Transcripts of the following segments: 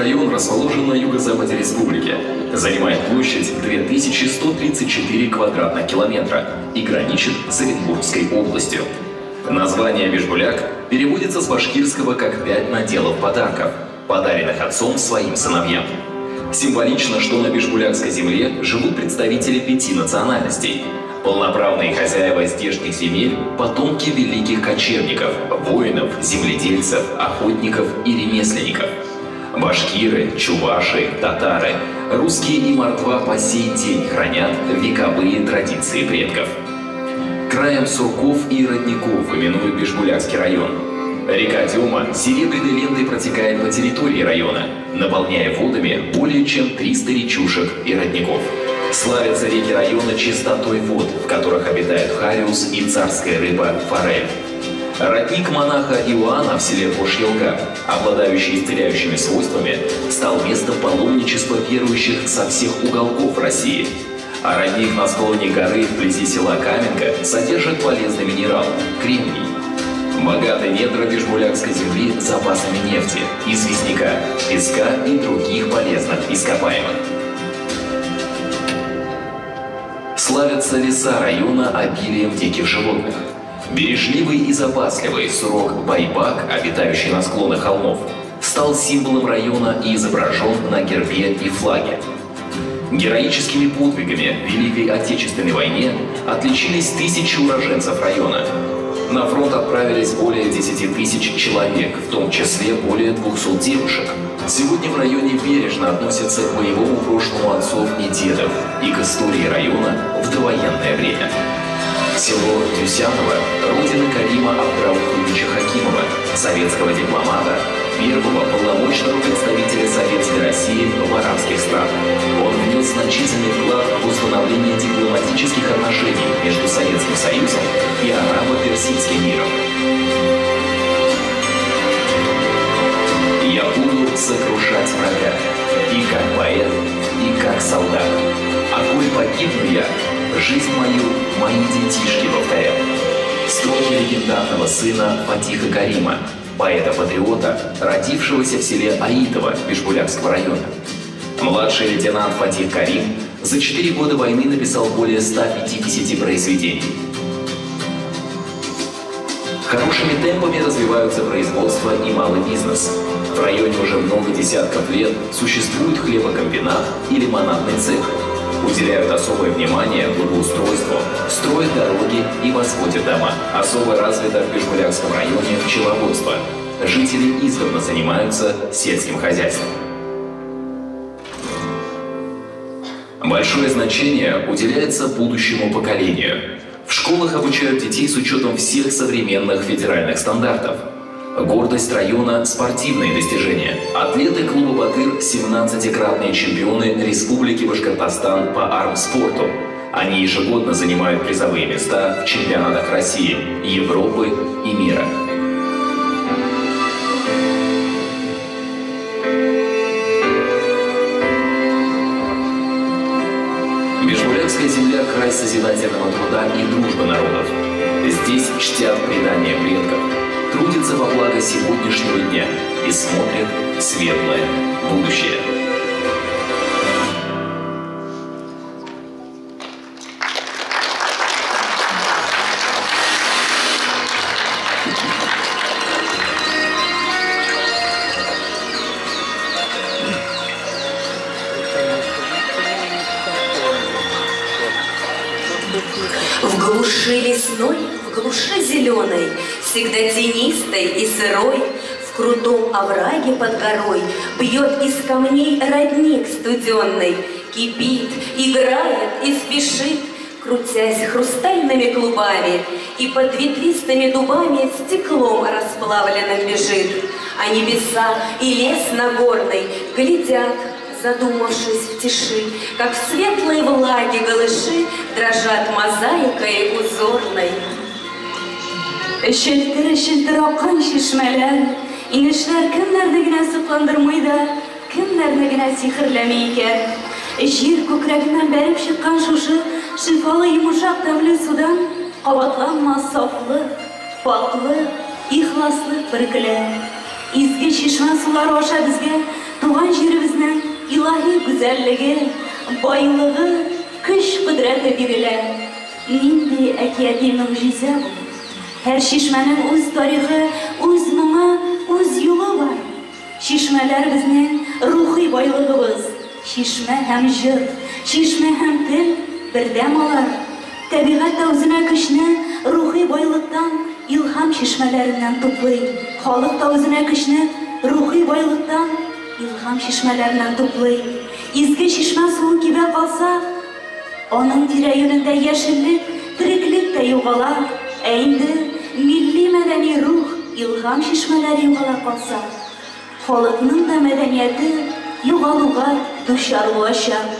район расположен на юго-западе республики. Занимает площадь 2134 квадратных километра и граничит с Оренбургской областью. Название Бижбуляк переводится с башкирского как «пять наделов подарков», подаренных отцом своим сыновьям. Символично, что на Бижбулякской земле живут представители 5 национальностей. Полноправные хозяева здешних земель – потомки великих кочевников, воинов, земледельцев, охотников и ремесленников. Башкиры, чуваши, татары, русские и мордва по сей день хранят вековые традиции предков. Краем сурков и родников именуют Бижбулякский район. Река Дема серебряной лентой протекает по территории района, наполняя водами более чем 300 речушек и родников. Славятся реки района чистотой вод, в которых обитают хариус и царская рыба форель. Родник монаха Иоанна в селе Кош-Елга, обладающий исцеляющими свойствами, стал местом паломничества верующих со всех уголков России. А родник на склоне горы вблизи села Каменка содержит полезный минерал – кремний. Богаты недра Бижбулякской земли запасами нефти, известняка, песка и других полезных ископаемых. Славятся леса района обилием диких животных. Бережливый и запасливый сурок байбак, обитающий на склонах холмов, стал символом района и изображен на гербе и флаге. Героическими подвигами в Великой Отечественной войне отличились тысячи уроженцев района. На фронт отправились более 10 тысяч человек, в том числе более 200 девушек. Сегодня в районе бережно относятся к боевому прошлому отцов и дедов и к истории района в довоенное время. Село Дюсяново – родина Карима Абдрауфовича Хакимова, советского дипломата, первого полномочного представителя Советской России в арабских странах. Он внес значительный вклад в установление дипломатических отношений между Советским Союзом и арабо-персидским миром. Я буду сокрушать врага, и как поэт, и как солдат. А коль погибну я, жизнь мою мои детишки повторят. Строки легендарного сына Фатиха Карима, поэта-патриота, родившегося в селе Аитово Бижбулякского района. Младший лейтенант Фатих Карим за 4 года войны написал более 150 произведений. Хорошими темпами развиваются производство и малый бизнес. В районе уже много десятков лет существует хлебокомбинат и лимонадный цех. Уделяют особое внимание благоустройству, строят дороги и возводят дома. Особо развито в Бижбулякском районе пчеловодство. Жители издавна занимаются сельским хозяйством. Большое значение уделяется будущему поколению. В школах обучают детей с учетом всех современных федеральных стандартов. Гордость района – спортивные достижения. Атлеты клуба «Батыр» – 17-кратные чемпионы Республики Башкортостан по армспорту. Они ежегодно занимают призовые места в чемпионатах России, Европы и мира. Бижбулякская земля – край созидательного труда и дружбы народов. Здесь чтят предания предков, трудятся во благо сегодняшнего дня и смотрят в светлое будущее. В глуши лесной, в глуши зеленой, всегда тенистой и сырой, в крутом овраге под горой бьет из камней родник студенный, кипит, играет и спешит, крутясь хрустальными клубами, и под ветвистыми дубами стеклом расплавленным бежит. А небеса и лес нагорный глядят, задумавшись в тиши, как в светлой влаге голыши дрожат мозаикой узорной. Челтер-челтер аккан чишмәләр, инешләр кемнәрне генә сокландырмый да, кемнәрне генә сихерләми икән. Җир күкрәгеннән бәреп чыккан шушы шифалы йомшак тәмле судан кабатланмас сафлык, пакьлык, ихласлык бөркелә. Изге чишмә сулары аша безгә Туган җиребезнең илаһи гүзәллеге, байлыгы, көч-кодрәте бирелә. Нинди әкияти могҗиза бу! Һәр чишмәнең үз тарихы, үз моңы, үз юлы бар. Чишмәләр безнең рухи байлыгыбыз. Чишмә һәм җыр, чишмә һәм тел бердәм алар. Табигать тә үзенә көчне рухи байлыктан, илһам чишмәләреннән туплый. Халык та үзенә көчне рухи байлыктан, илһам чишмәләреннән туплый. Изге чишмә суы кибә калса, аның тирә-юнендә яшеллек, тереклек тә югала. Ә инде милли мәдәни рух, илһам чишмәләре югала калса, халыкның да мәдәнияте югалуга дучар булачак.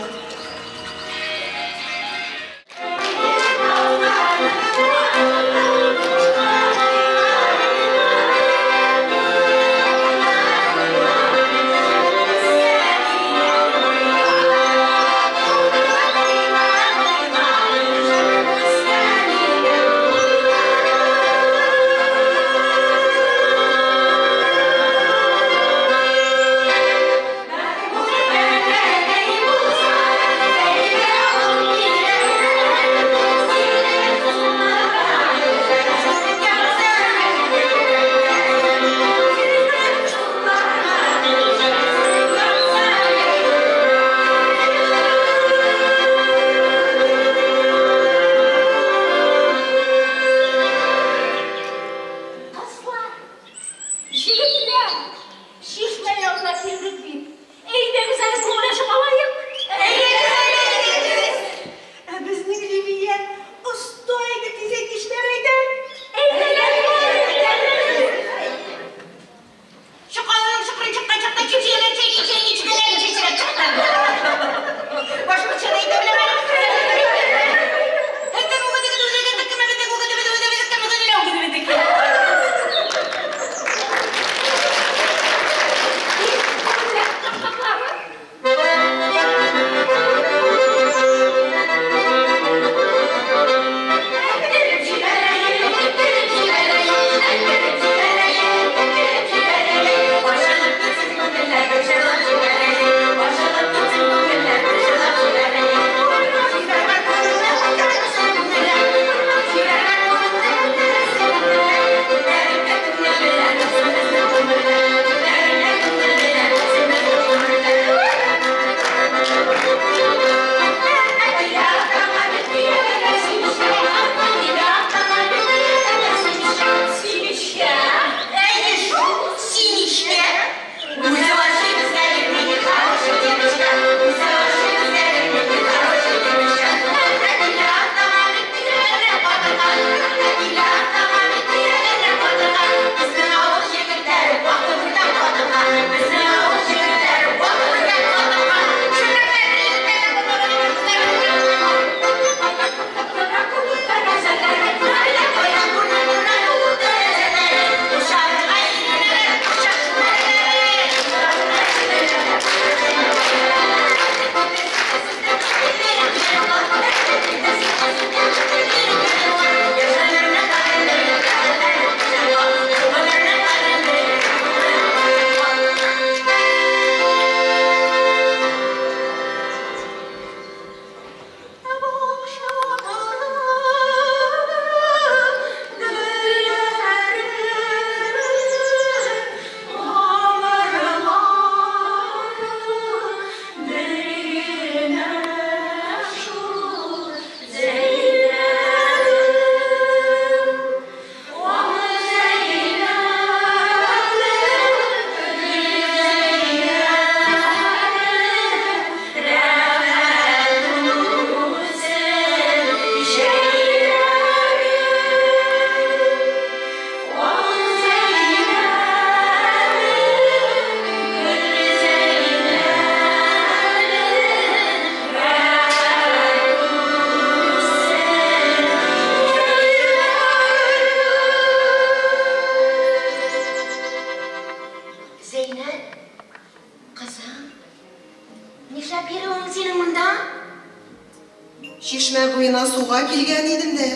Чишмә буена суга килгән идем дә.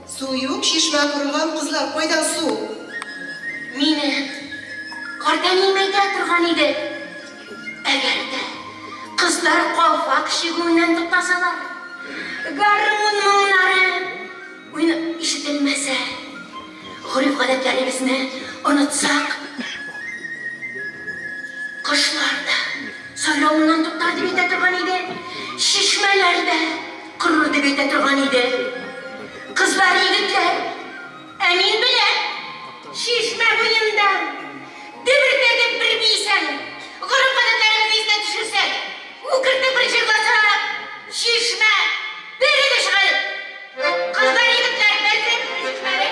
Су юк, чишмә корыган, кызлар, кайда су? Мине картәнием әйтә торган иде. Әгәр дә кызлар калфак чигүеннән туктасалар, гармун моңнары уйнап ишетелмәсә, гореф-гадәтләребезне онытсак, кошлар да сайравыннан туктар дип әйтә торган иде, чишмәләр дә корыр дип әйтә торган иде. Кызлар, егетләр, ә мин беләм, чишмә буенда дөбердәтеп бер биесәң, гореф-гадәтләребезне искә төшерсәк, үкертеп бер җырласак, чишмә бер дә чыгар. Кызлар, егетләр, бәрдерәбезме чишмәне?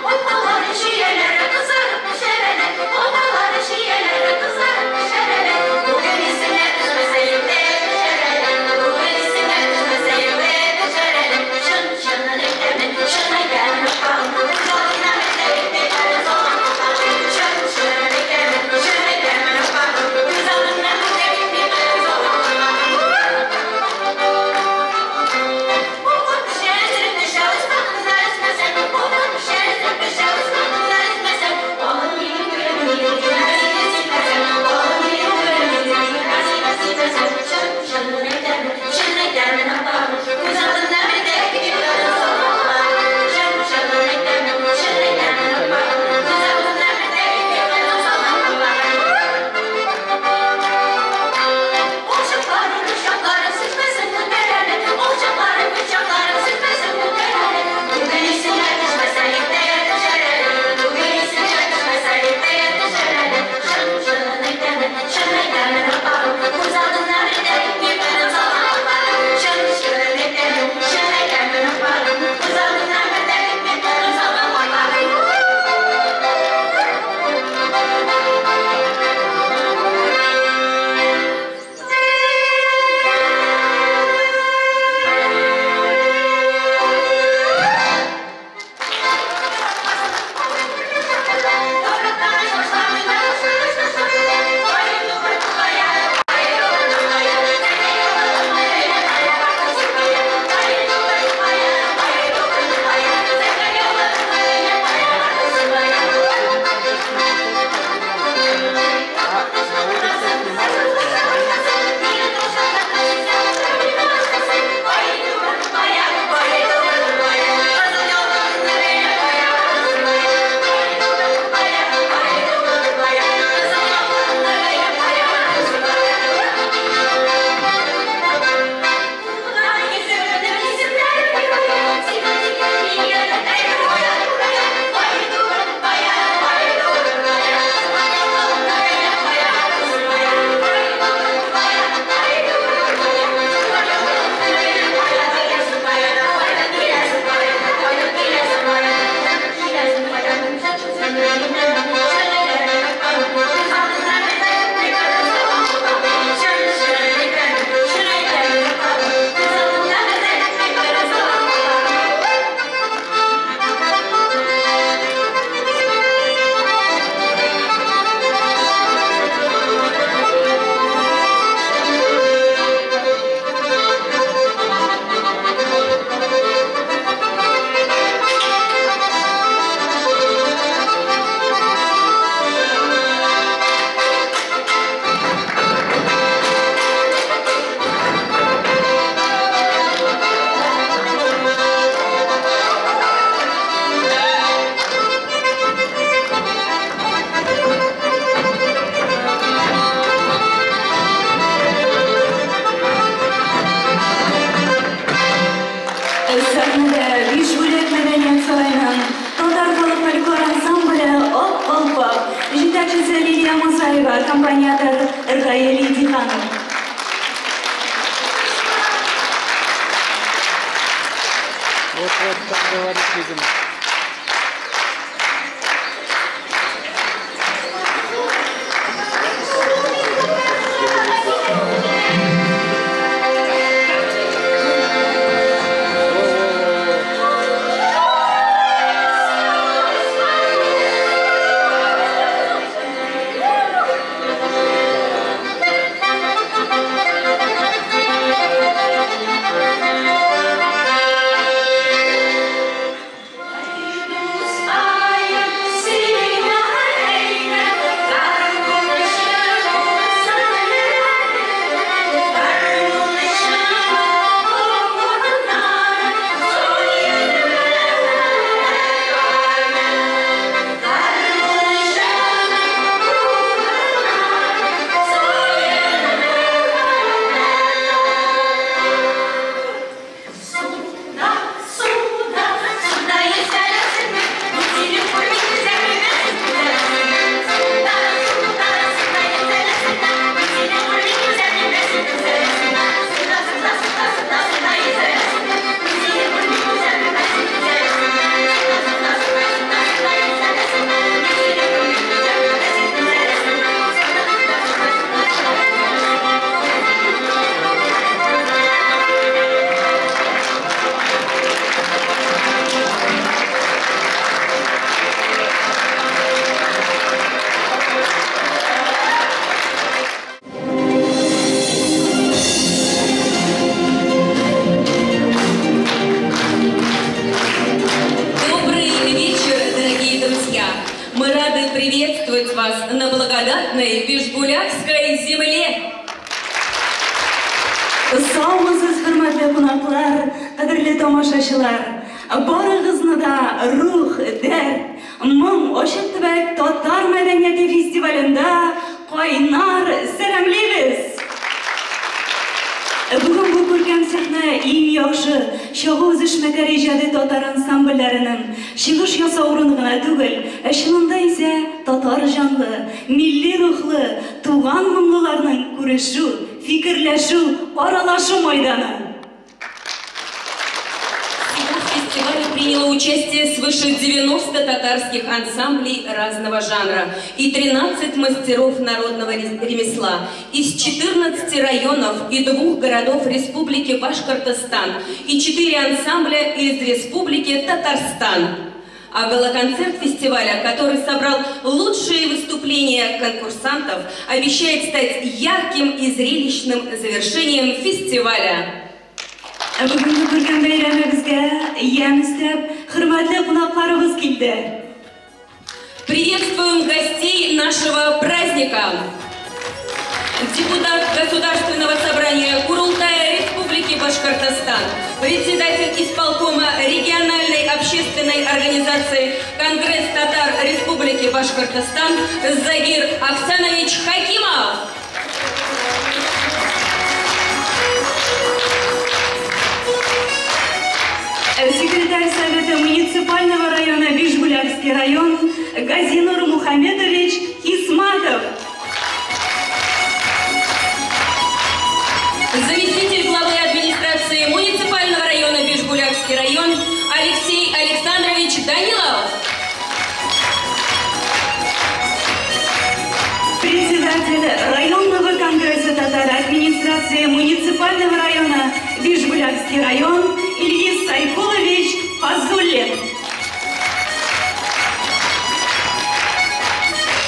Алмалары, чияләре кызарып пешәрәләр, алмалары, чияләре кызарып пешәрәләр. Бүген исеңә төшмәсә, иртә төшәрәләр. Бүген исеңә төшмәсә, иртә төшәрәләр. Чын, чынын әйтәмен, чын әйтәмен, апагым. Күз алдына бетә бит кара салган апагым. Чын, чынын әйтәмен, чын әйтәмен, апагым. Күз алдына бетә бит кара салган апагым. Баллар пешә, өзелеп төшә, үз вакытында өзмәсәң. Баллар пешә, өзелеп төшә, үз вакытында өзмәсәң. Балым минем, гөлем минем, сине сөймәсәм. Балым минем, гөлем минем, сине сөймәсәм. Чын, чынын әйтәмен, чын әйтәмен, апагым. Күз алдына бетә бит кара салган апагым. Чын, чынын әйтәмен, чын әйтәмен, апагым. Күз алдына бетә бит кара салган апагым. Алчаклары, кочаклары сүтмәсен күтәрәле. Алчаклары, кочаклары сүтмәсен күтәрәле. Бүген исеңә төшмәсә, иртәгә төшәр әле. Бүген исеңә төшмәсә, иртәгә төшәр әле. Чын, чынын әйтәмен, чын әйтәмен, апагым. Күз алдына бетә бит кара салган апагым. Чын, чынын әйтәмен, чын әйтәмен, апагым. Күз алдына бетә бит кара салган апагым. Сәхнәдә Бишбүләк мәдәният сараеның татар халык фольклор ансамбле Ак калфак, җитәкчесе Лилия Мусаева, аккомпаниатор Ргаил Идиханов. Вот-вот так говорит, видимо. Thank you. приветствовать вас на благодатной Бижбулякской земле. Саумысыз, хөрмәтле кунаклар, кадерле тамашачылар. Барыгызны да Рух, дәрт, моң ачык төбәк татар мәдәнияте фестивалендә кайнар сәламлибез. Бүген бу күркәм сәхнә иң яхшы чагу үзешмәкәр иҗади татар ансамбльләренең чыгыш ясау урыны гына түгел, ә чынында исә татар җанлы, милли рухлы, туган моңлыларның күрешү, фикерләшү, аралашу майданы. В фестивале приняло участие свыше 90 татарских ансамблей разного жанра и 13 мастеров народного ремесла из 14 районов и 2 городов Республики Башкортостан и 4 ансамбля из Республики Татарстан. А гала-концерт фестиваля, который собрал лучшие выступления конкурсантов, обещает стать ярким и зрелищным завершением фестиваля. Бүгенге күркәм бәйрәмебезгә ямь өстәп, хөрмәтле кунакларыбыз килде. Приветствуем гостей нашего праздника. Депутат Государственного собрания Курултая Республики Башкортостан, председатель исполкома региональной общественной организации Конгресс татар Республики Башкортостан Загир Аксанович Хакимов. Секретарь Совета муниципального района Бижбулякский район Газинур Мухамедович Хисматов. Заместитель главы администрации муниципального района Бижбулякский район Алексей Александрович Данилов. Председатель районного конгресса татар администрации муниципального района Бижбулякский район Ильгиз Сайфуллович Фазуллин.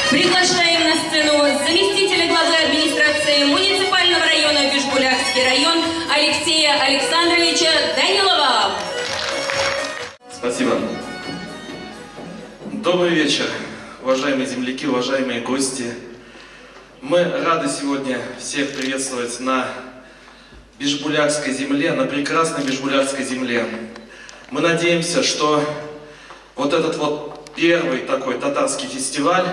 Приглашаем на сцену заместителя главы администрации муниципального района Бижбулякский район Алексея Александровича Данилова. Спасибо. Добрый вечер, уважаемые земляки, уважаемые гости. Мы рады сегодня всех приветствовать на Бижбулякской земле, на прекрасной Бижбулякской земле. Мы надеемся, что вот этот вот первый такой татарский фестиваль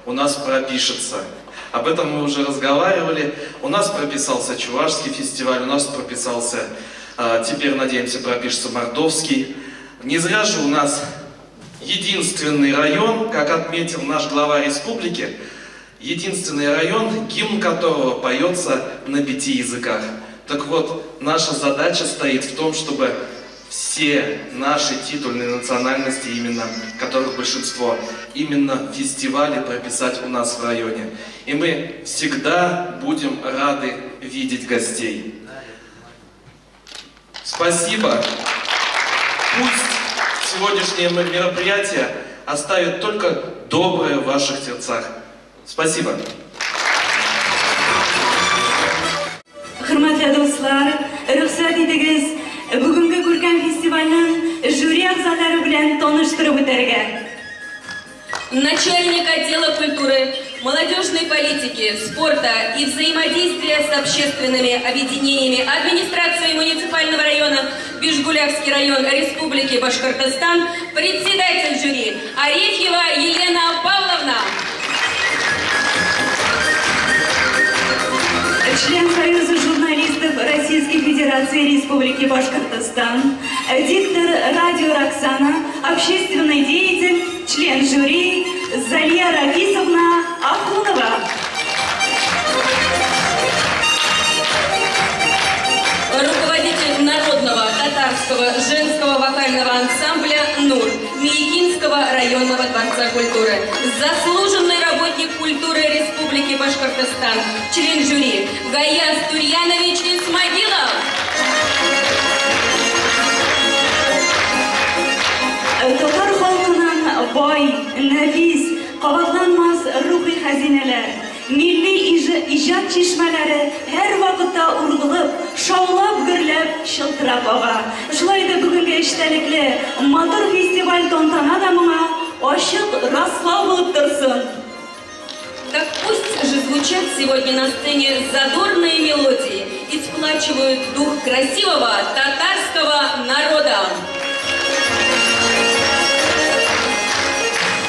у нас пропишется. Об этом мы уже разговаривали. У нас прописался чувашский фестиваль, у нас прописался, теперь, надеемся, пропишется мордовский. Не зря же у нас единственный район, как отметил наш глава республики, единственный район, гимн которого поется на 5 языках. Так вот, наша задача стоит в том, чтобы все наши титульные национальности, именно которых большинство, именно фестивали прописать у нас в районе. И мы всегда будем рады видеть гостей. Спасибо. Пусть сегодняшнее мероприятие оставит только доброе в ваших сердцах. Спасибо. Хөрмәтле дуслар, рөхсәт итегез, бүгенге күркәм фестивальнең жюри әгъзалары белән таныштырып үтәргә. Начальник отдела культуры, молодежной политики, спорта и взаимодействия с общественными объединениями администрации муниципального района Бижбулякский район Республики Башкортостан, председатель жюри Арефьева Елена Павловна. Член Союза журналистов Российской Федерации Республики Башкортостан, диктор радио «Роксана», общественный деятель, член жюри Залия Рафисовна Ахунова. Руководитель народного татарского женского вокального ансамбля «Нур» Миякинского районного дворца культуры, заслуженный работник культуры Республики Башкортостан, член жюри Гаяз Турьянович Исмагилов. Татар халкының бай, нәфис, кабатланмас рухи хәзинәләр, милли иҗат чишмәләре һәр вакытта ургылып, шаулап, гөрләп, чылтырап ага. Шулай да бүгенге эчтәлекле матур фестиваль тантана да моңа ачык раслау булып торсын. Так пусть же звучат сегодня на сцене задорные мелодии и сплачивают дух красивого татарского народа.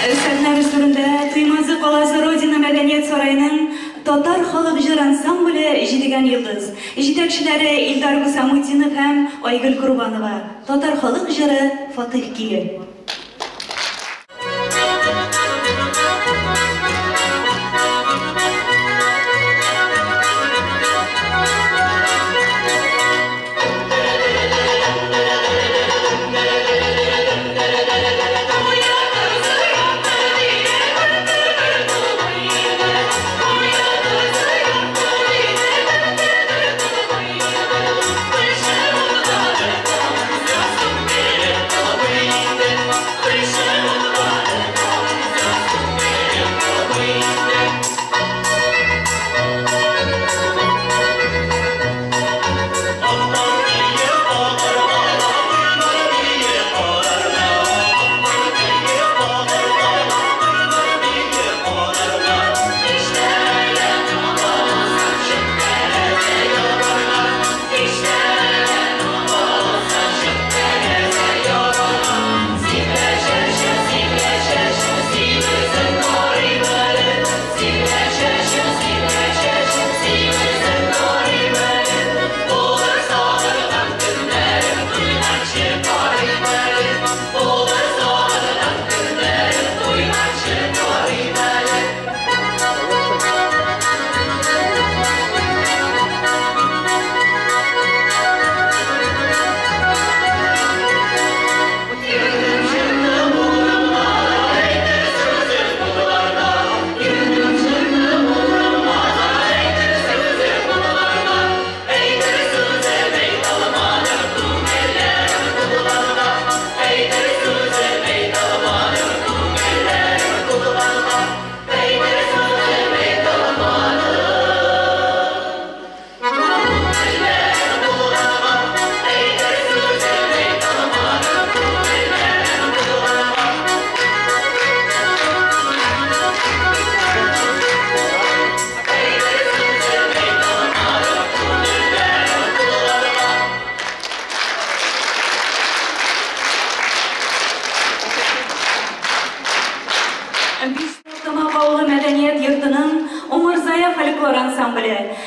Сәхнә түрендә Туймазы каласы Родина мәдәният сараеның татар халык җыр ансамбле Җидегән йолдыз. Җитәкчеләре Илдар Гусамутдинов һәм Айгөл Курбанова. Татар халык җыры Фатих көе.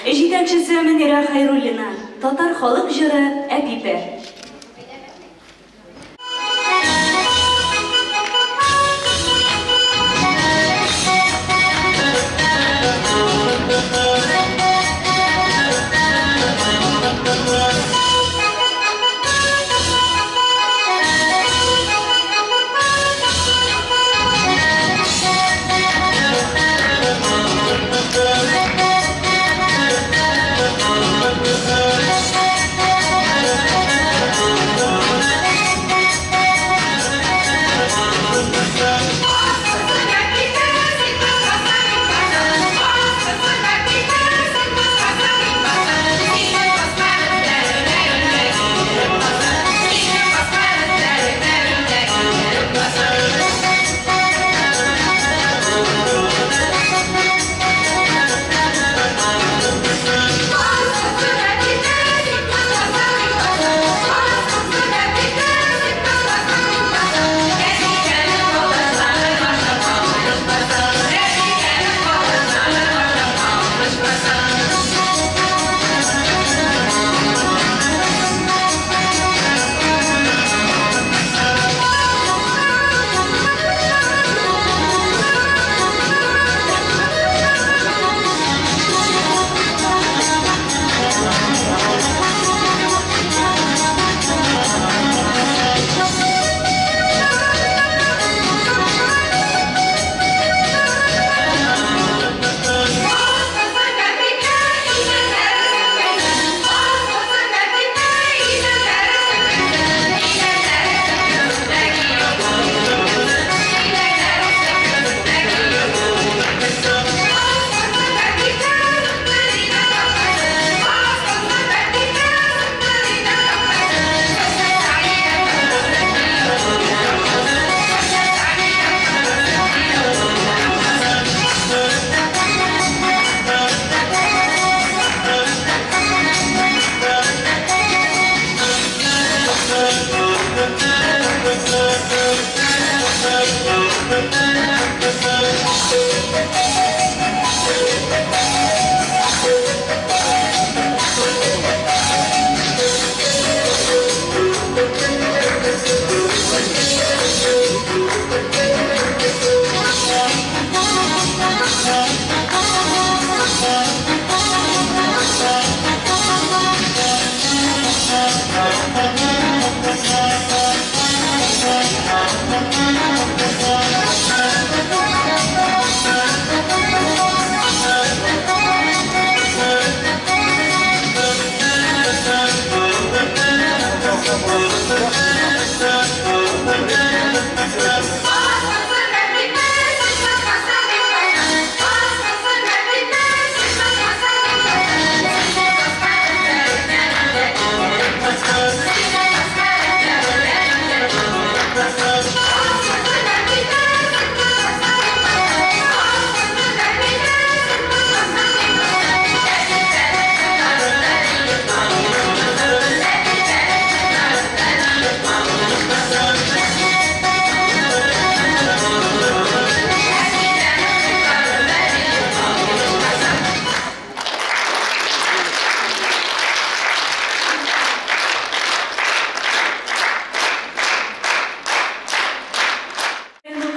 Җитәкчесе Мөнирә Хәйруллина. Татар халык җыры Әпипә. Thank you.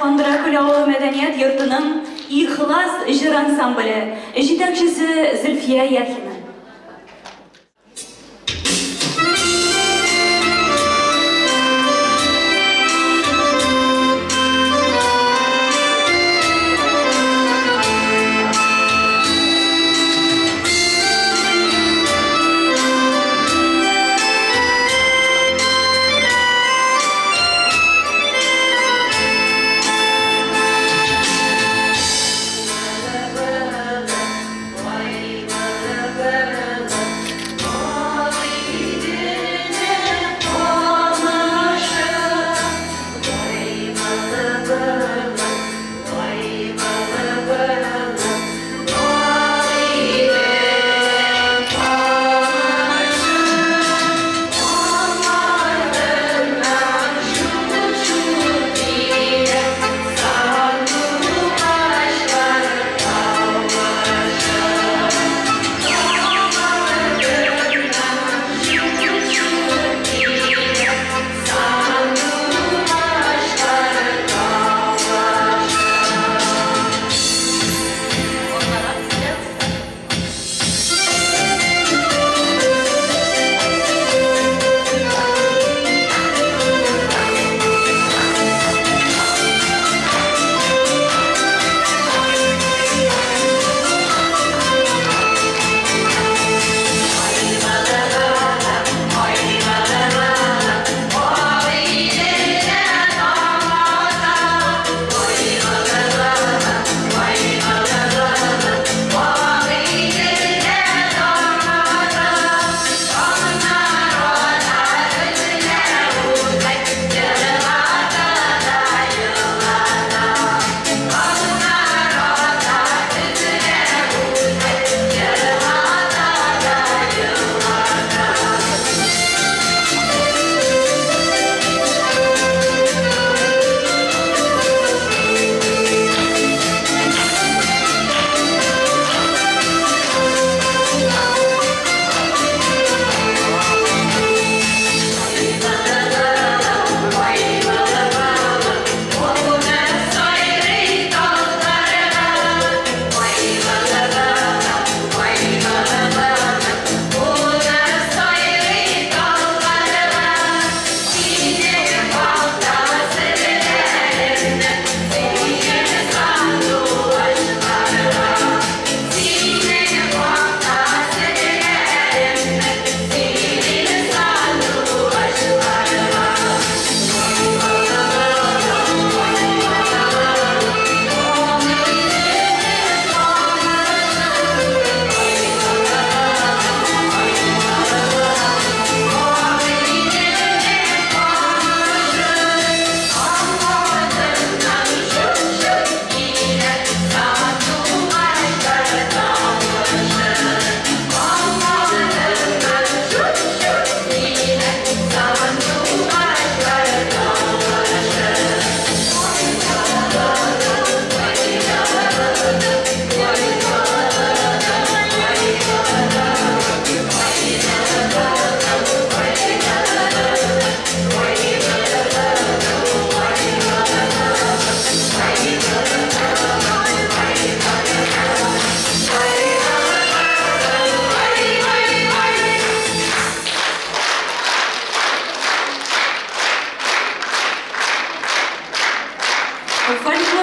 Кандракүл авылы мәдәният йортының Ихлас җыр ансамбле, җитәкчесе Зөлфия Яхина. Why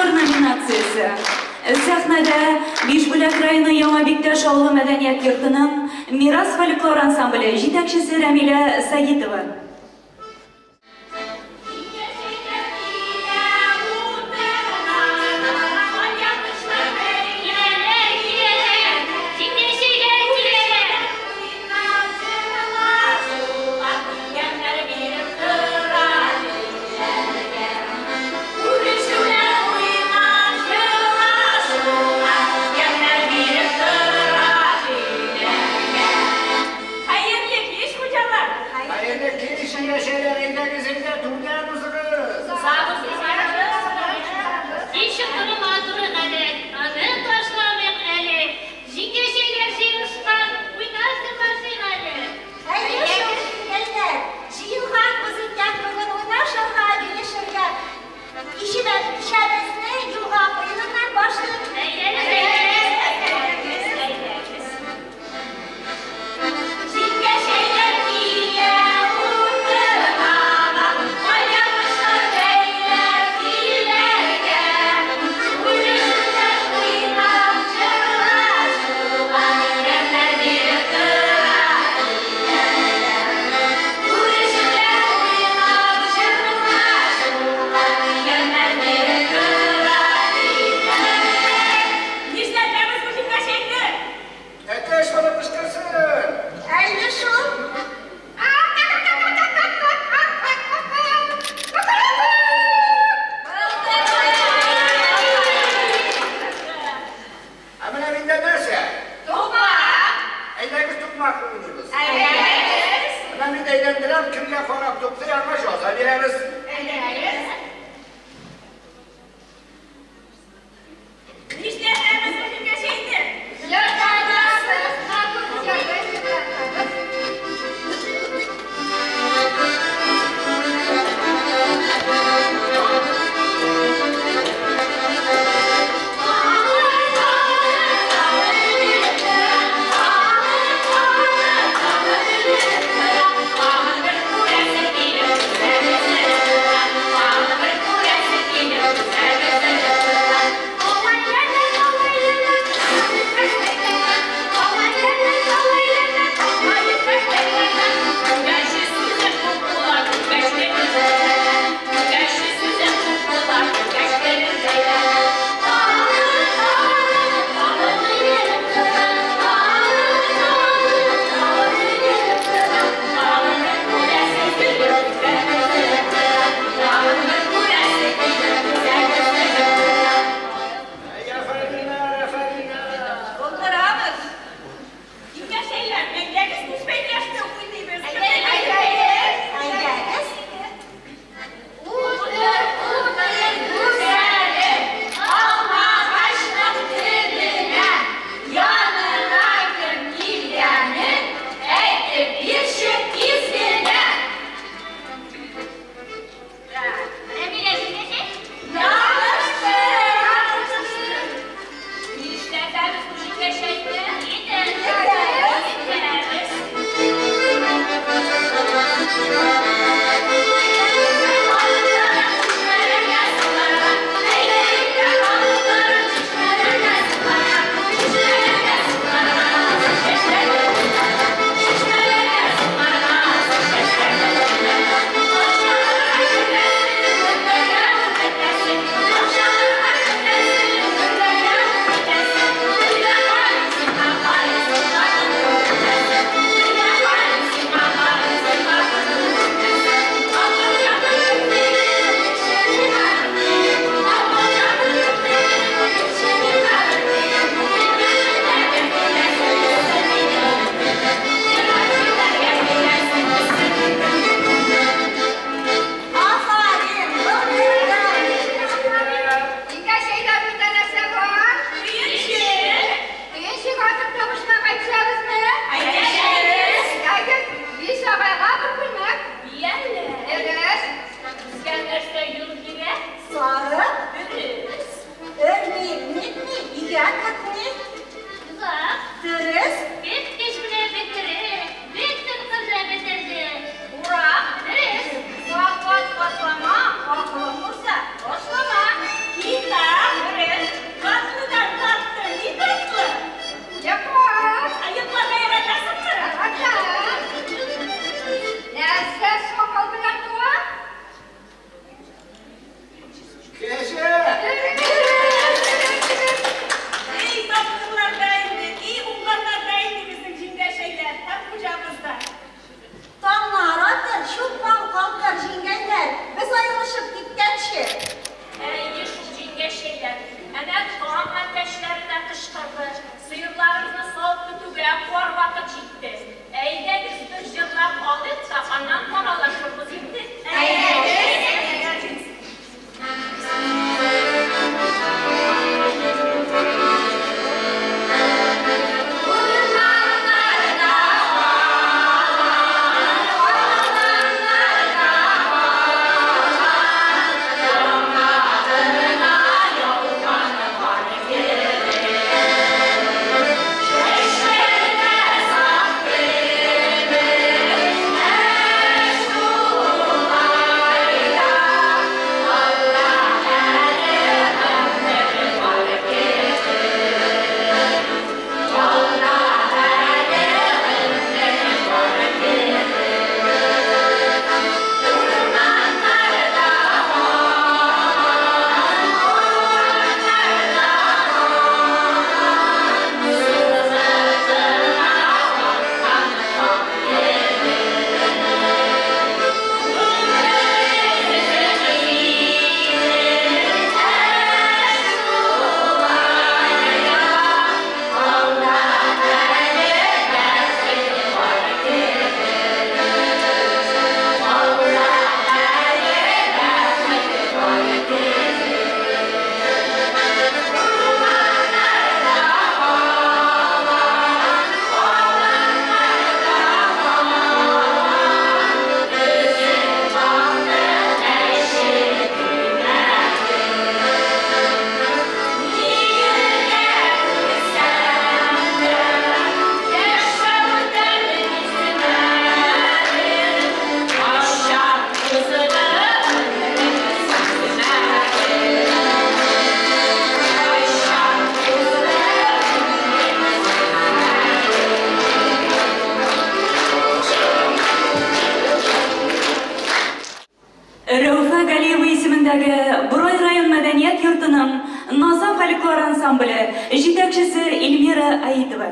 Фольклор номинациясе. Сәхнәдә Бишбүләк районы Яңа Биктәш авылы мәдәният йортының Мирас фольклор ансамбле җитәкчесе Рәмилә Сагитова. Ташлама, акылың булса, ташлама. Китап. фольклор ансамбле, җитәкчесе Эльмира Аитова.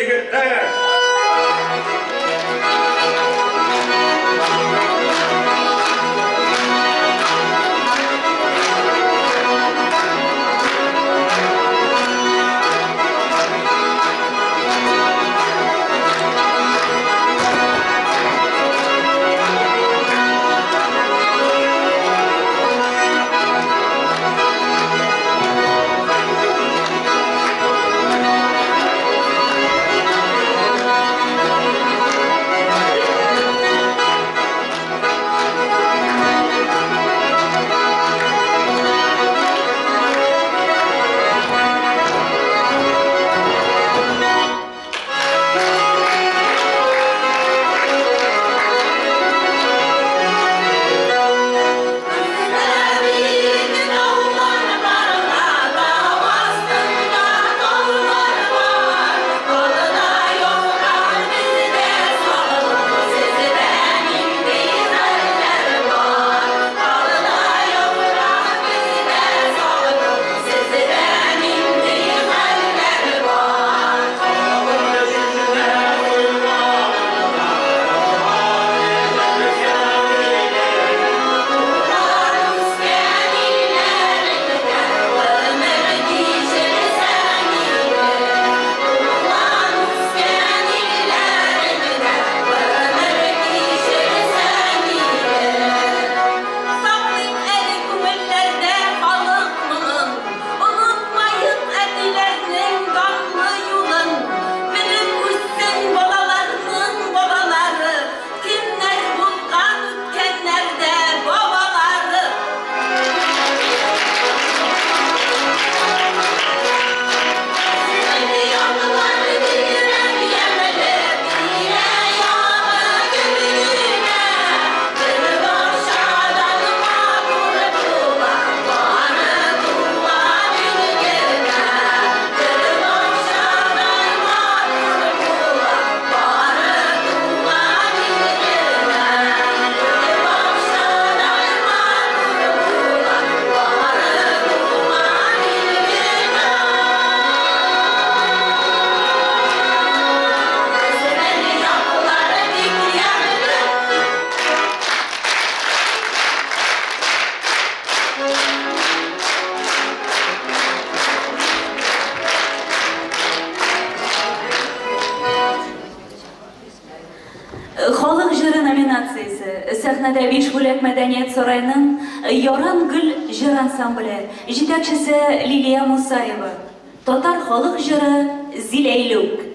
Егетләр! Сәхнәдә Бишбүләк мәдәният сараеның Яран гөл җыр ансамбле, җитәкчесе Лилия Мусаева. Татар халык җыры Зиләйлүк.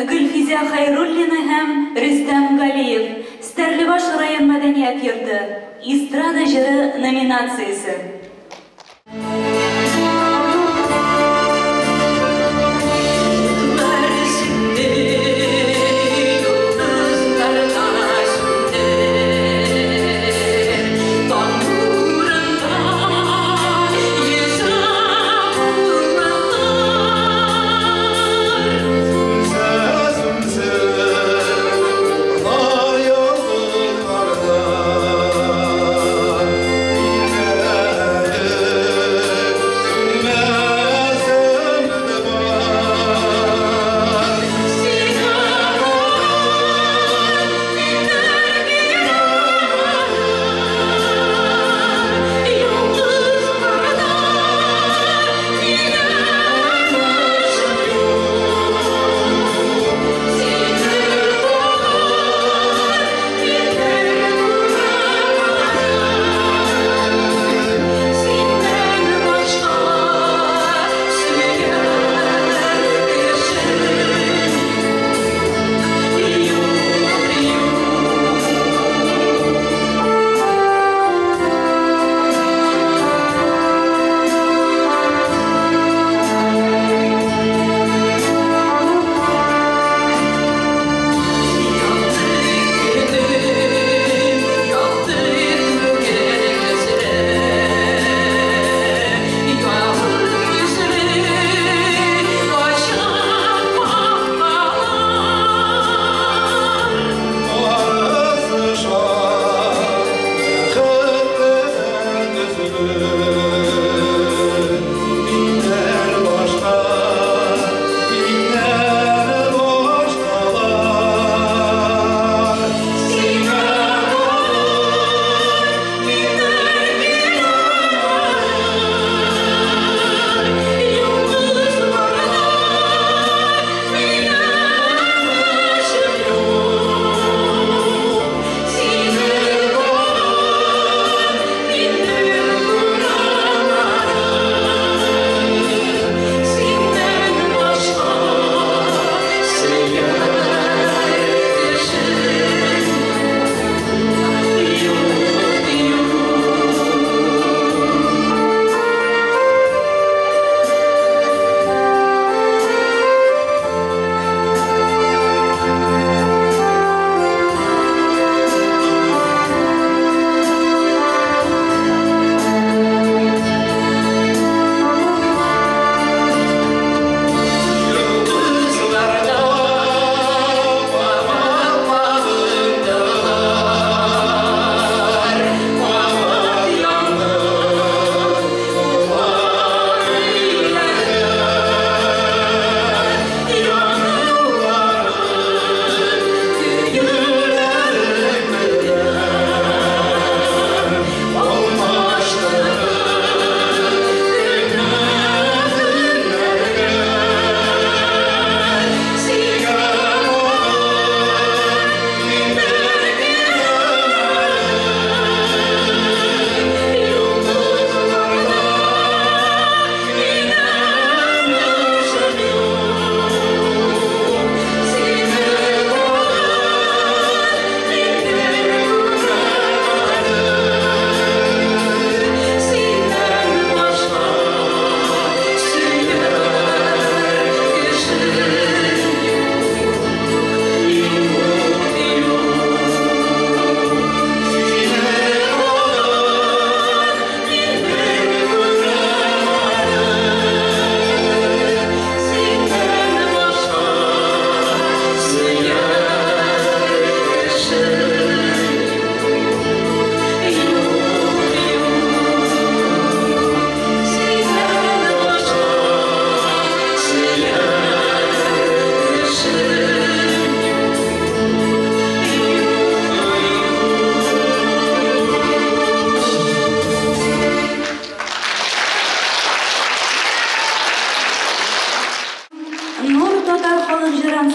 Гөлфизә Хәйруллина һәм Рөстәм Галиев, Стәрлебаш район мәдәният йорты, эстрада җыры номинациясе.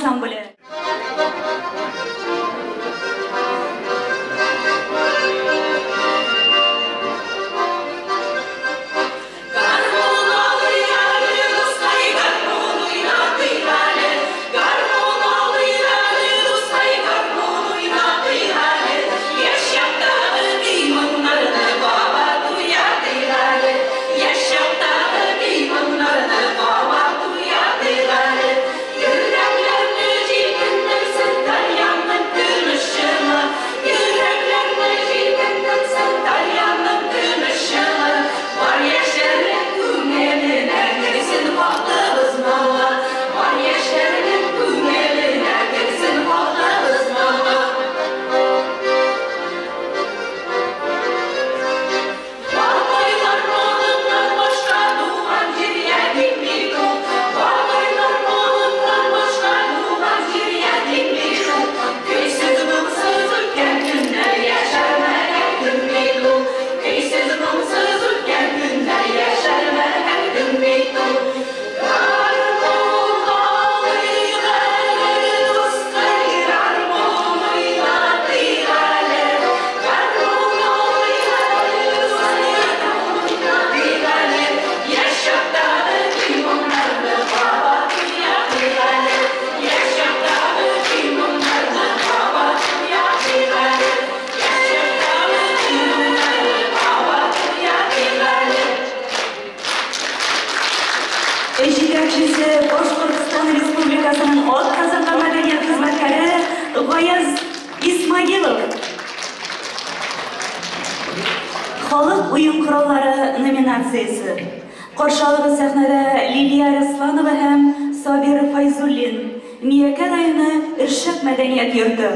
ансамбле. Җитәкчесе Башкортстан Республикасының атказанган мәдәният хезмәткәре Гаяз Исмагилов. Халык уен кораллары номинациясе. Каршы алыгыз сәхнәдә Лилия Арсланова һәм Сабир Файзуллин. Миякә районы Өршәк мәдәният йорты.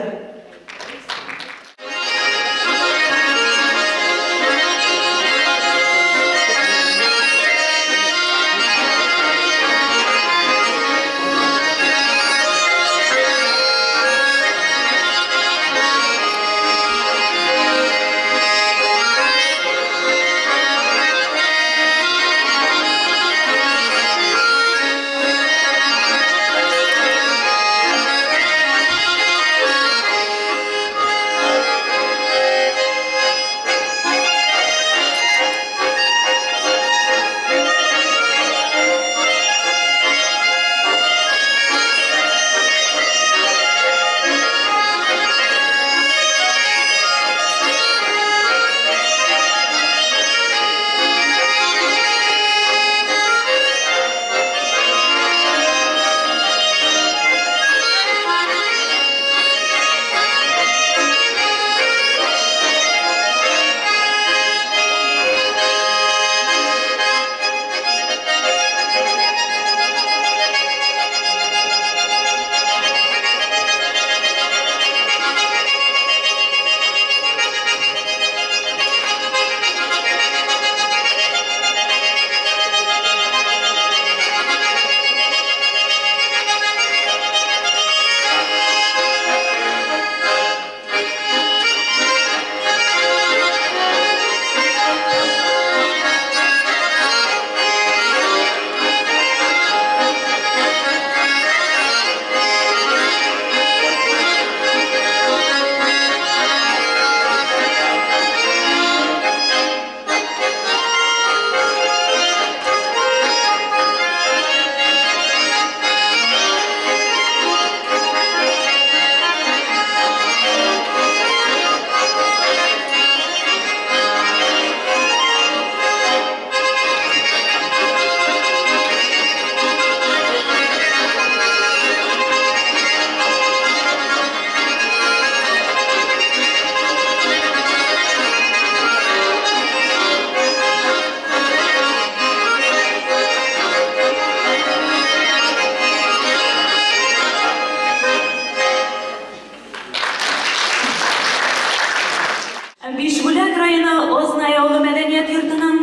Бишбүләк районы Ознай авылы мәдәният йортының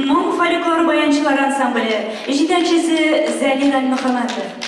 Моң фольклор баянчылар ансамбле, җитәкчесе Зәлил Әлмөхәмәтов.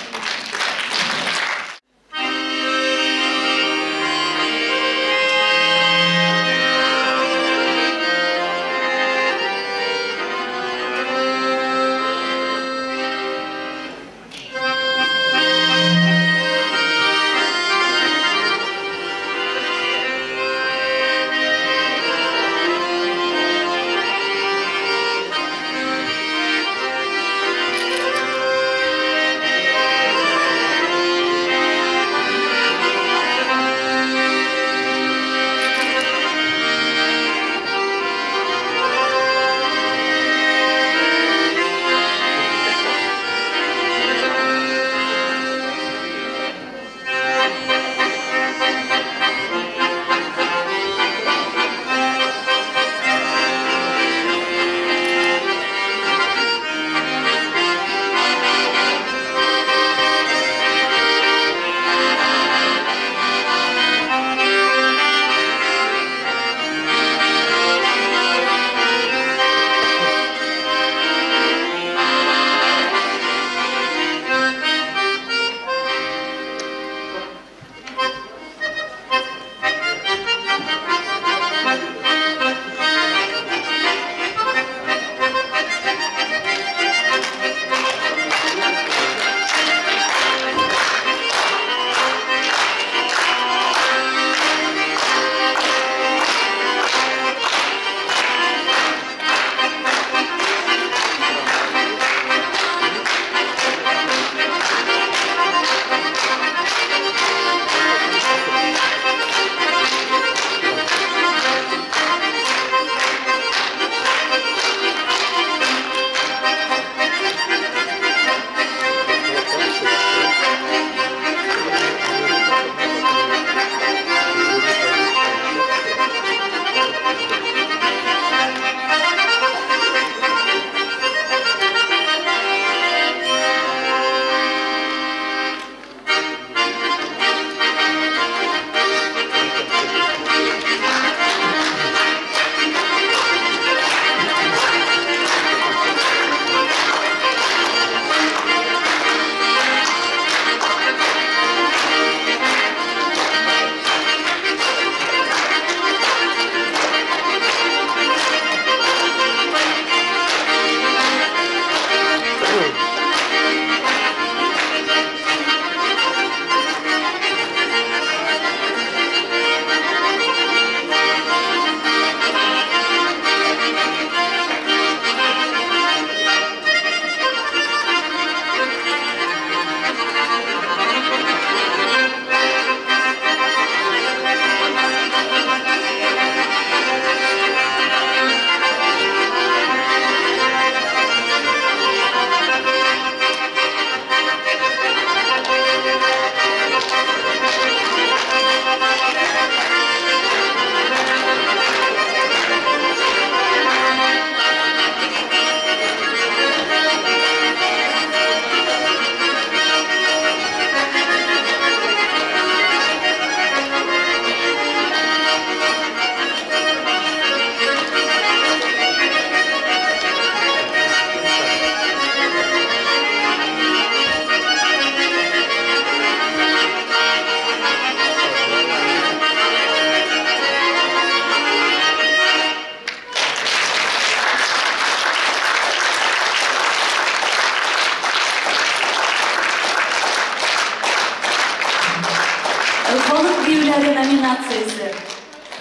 ансамбльләре номинациясе.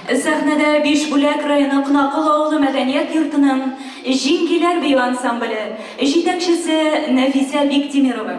Сәхнәдә Бишбүләк районы Кунаккол авылы мәдәният йортының Җиңгиләр бию ансамбле, җитәкчесе Нәфисә Биктимирова.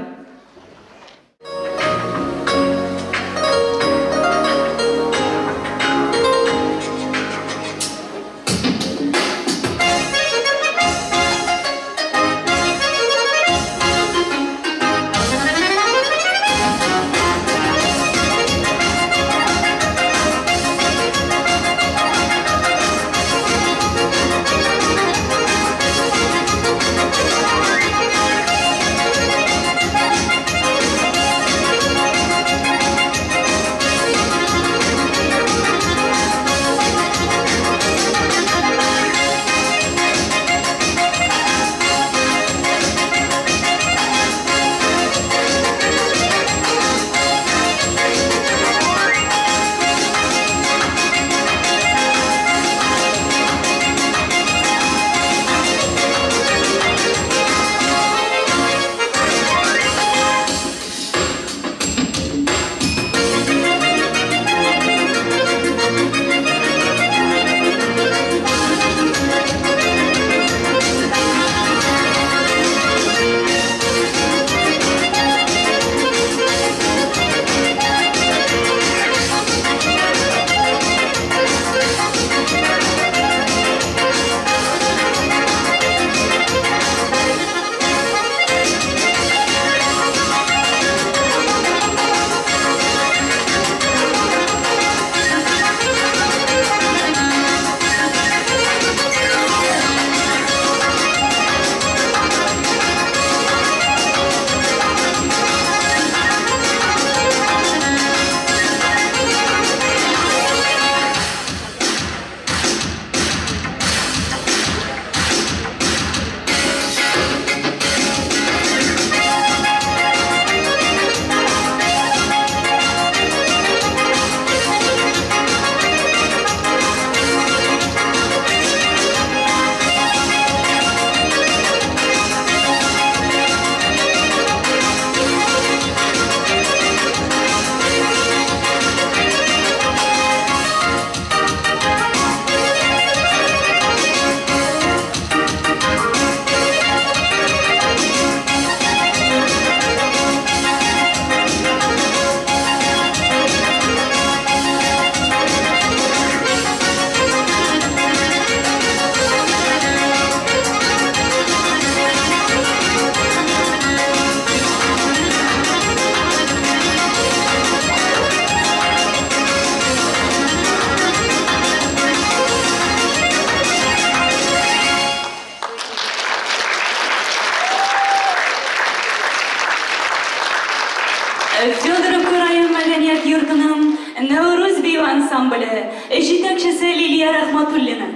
Федоровка район мәдәният йортының Нәүрүз бию ансамбле, җитәкчесе Лилия Рахматуллина.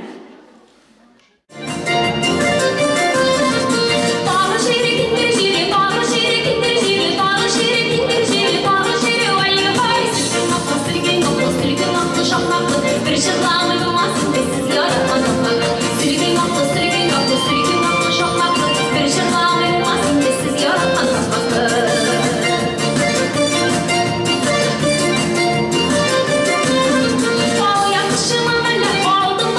Aldım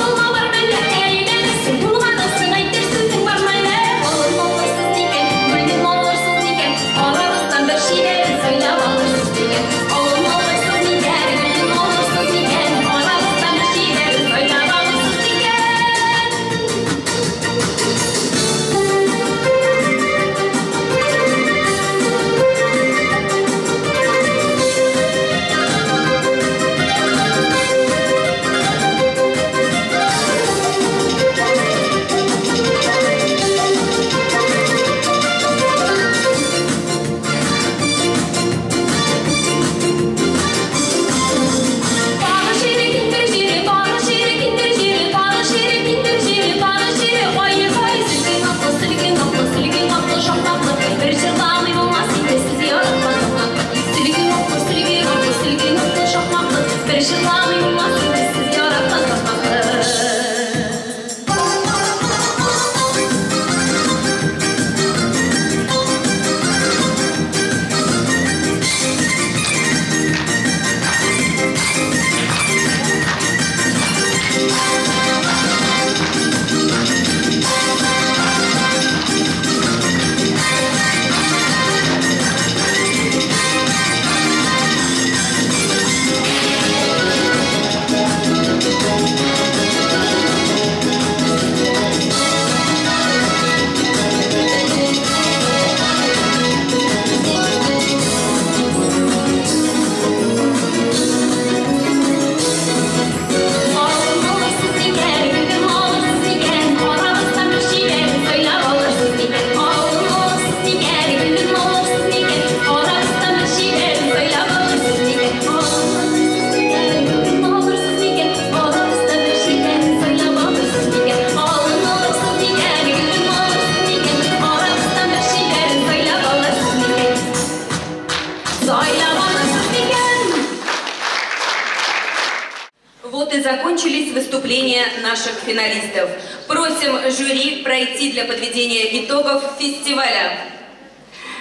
Закончились выступления наших финалистов. Просим жюри пройти для подведения итогов фестиваля.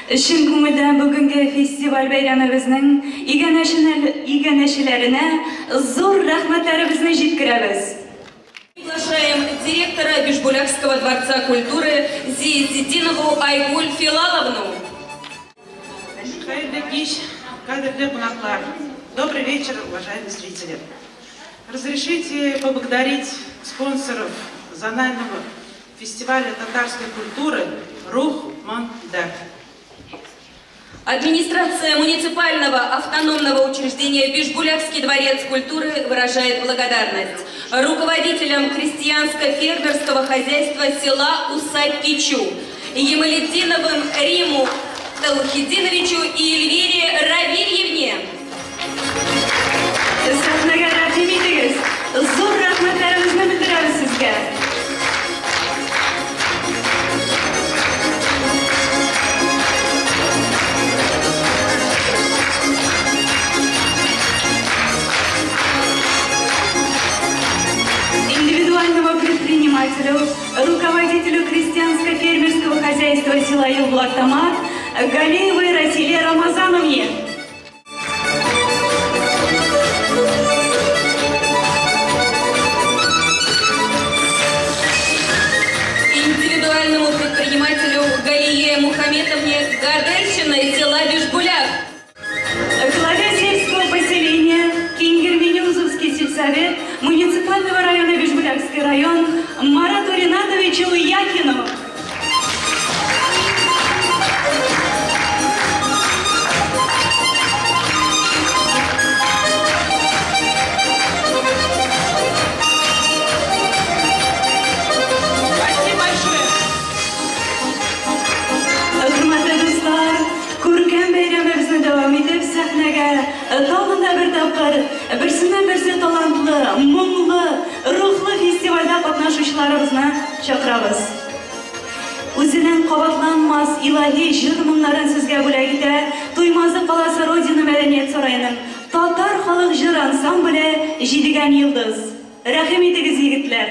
Чын күңелдән бүгенге фестиваль бәйрәмебезнең иганәчеләренә зур рәхмәтләребезне җиткерәбез. Приглашаем директора Бижбулякского дворца культуры Зиязетдинову Айгуль Филаловну. Добрый вечер, уважаемые зрители. Разрешите поблагодарить спонсоров зонального фестиваля татарской культуры «Рух Монда». Администрация муниципального автономного учреждения Бижбулякский дворец культуры выражает благодарность руководителям крестьянско-фермерского хозяйства села Усакичу, Ямалетдиновым Риму Талхидиновичу и Эльвире Равильевне. Сәхнәгә рәхим итегез. Зур рәхмәтләребезне белдерәбез сезгә. Индивидуальному предпринимателю, руководителю крестьянско-фермерского хозяйства села Юлблактамак Галиевой Расиле Рамазановне. Индивидуальному предпринимателю Галие Мухаметовне Гадельщиной села Бижбуляк. Главе сельского поселения Кингерменюзовский сельсовет муниципального района Бижбулякский район Марату Ринатовичу Якину. Спасибо большое. Хөрмәтле дуслар, күркәм бәйрәмебезне дәвам итеп сәхнәгә тагын да бер тапкыр берсеннән-берсе талантлы, моңлы, рухлы фестивальдә катнашучыларыбызны чакырабыз. Үзенең кабатланмас илаһи җыр моңнарын сезгә бүләк итә Туймазы каласы Родина мәдәният сараеның татар халык җыр ансамбле Җидегән йолдыз. Рәхим итегез, егетләр.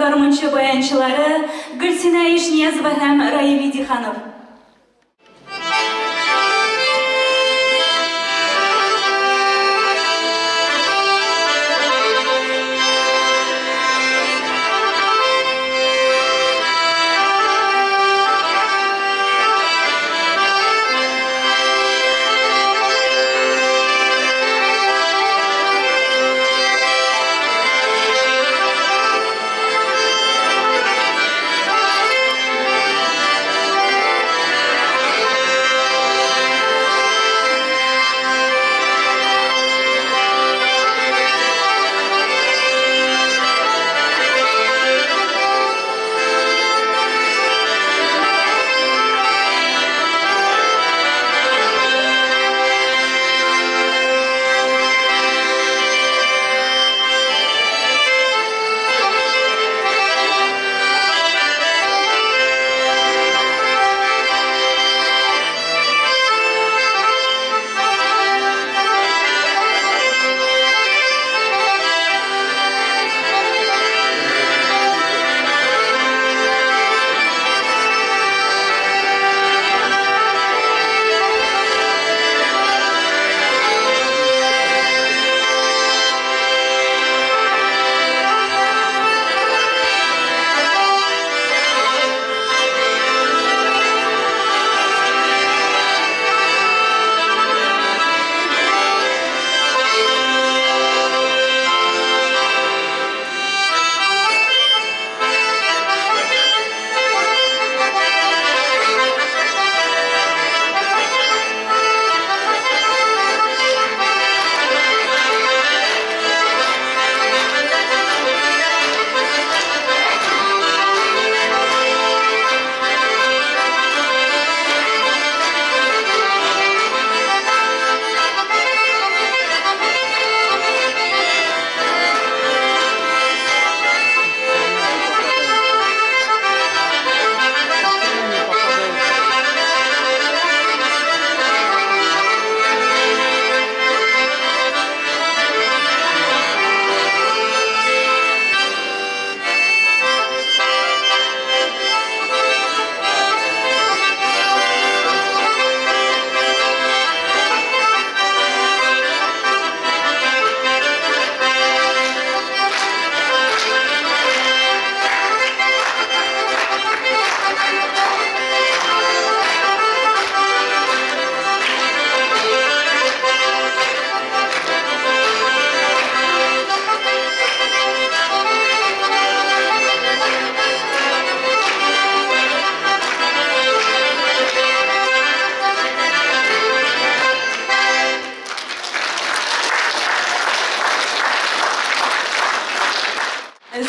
гармунчы баянчылары Гөлсинә Ишниязова һәм Раил Идиханов.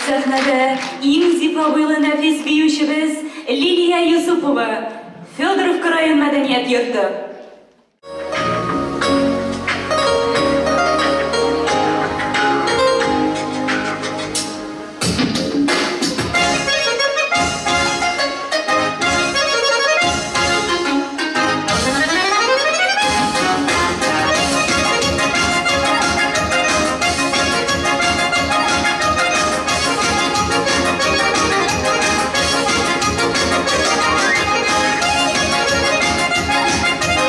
Сәхнәдә иң зифа буйлы нәфис биючебез Лилия Юсупова, Федоровка район мәдәният йорты. Thank you.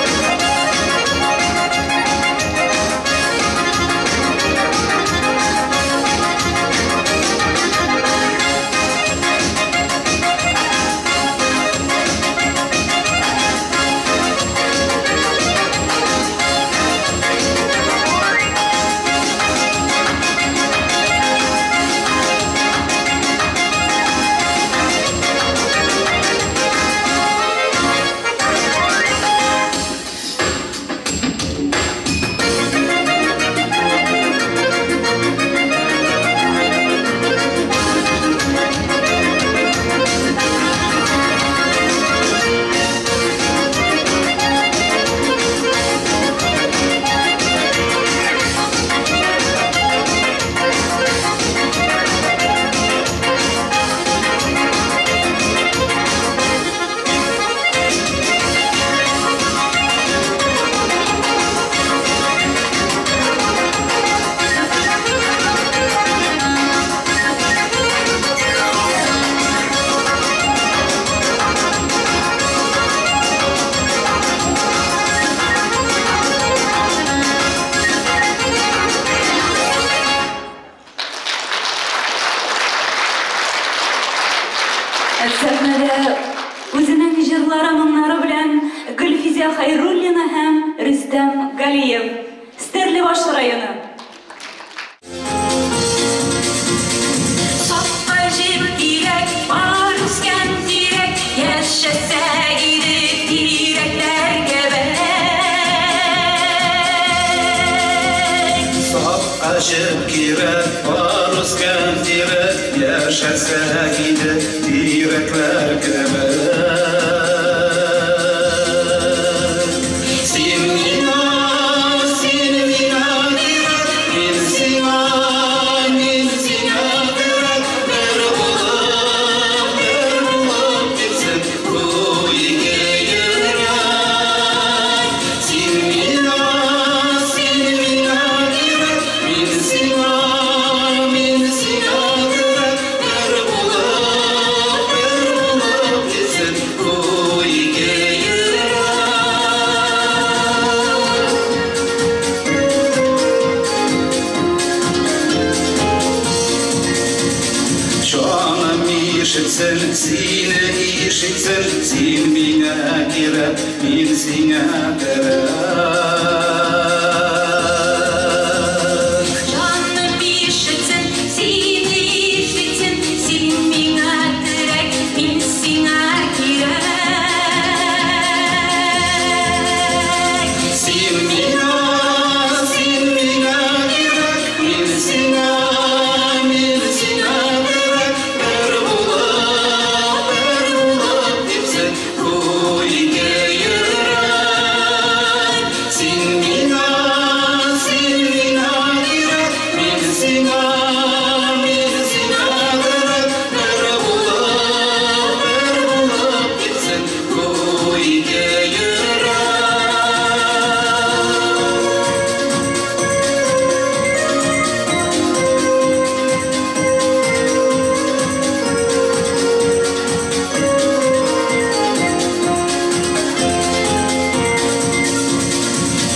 Галиев, Стәрлебаш районы. Сафка җир кирәк, бар үскән тирәк, яшәсәк иде тирәкләр кебек. Сафка җир кирәк, бар үскән тирәк, яшәсәк иде тирәкләр кебек. Син миңа, син миңа кирәк, мин сиңа, мин сиңа кирәк, бер булып типсен бу ике йөрәк. Син миңа, син миңа кирәк, мин сиңа, мин сиңа кирәк, бер булып типсен бу ике йөрәк. Җаным ишетсен, сине ишетсен, син миңа кирәк, мин сиңа кирәк. Җаным ишетсен, сине ишетсен, син миңа терәк, мин сиңа кирәк. Син миңа, син миңа кирәк, мин сиңа, мин сиңа кирәк, бер булып типсен бу ике йөрәк. Син миңа, син миңа кирәк, мин сиңа, мин сиңа кирәк, бер булып типсен бу ике йөрәк.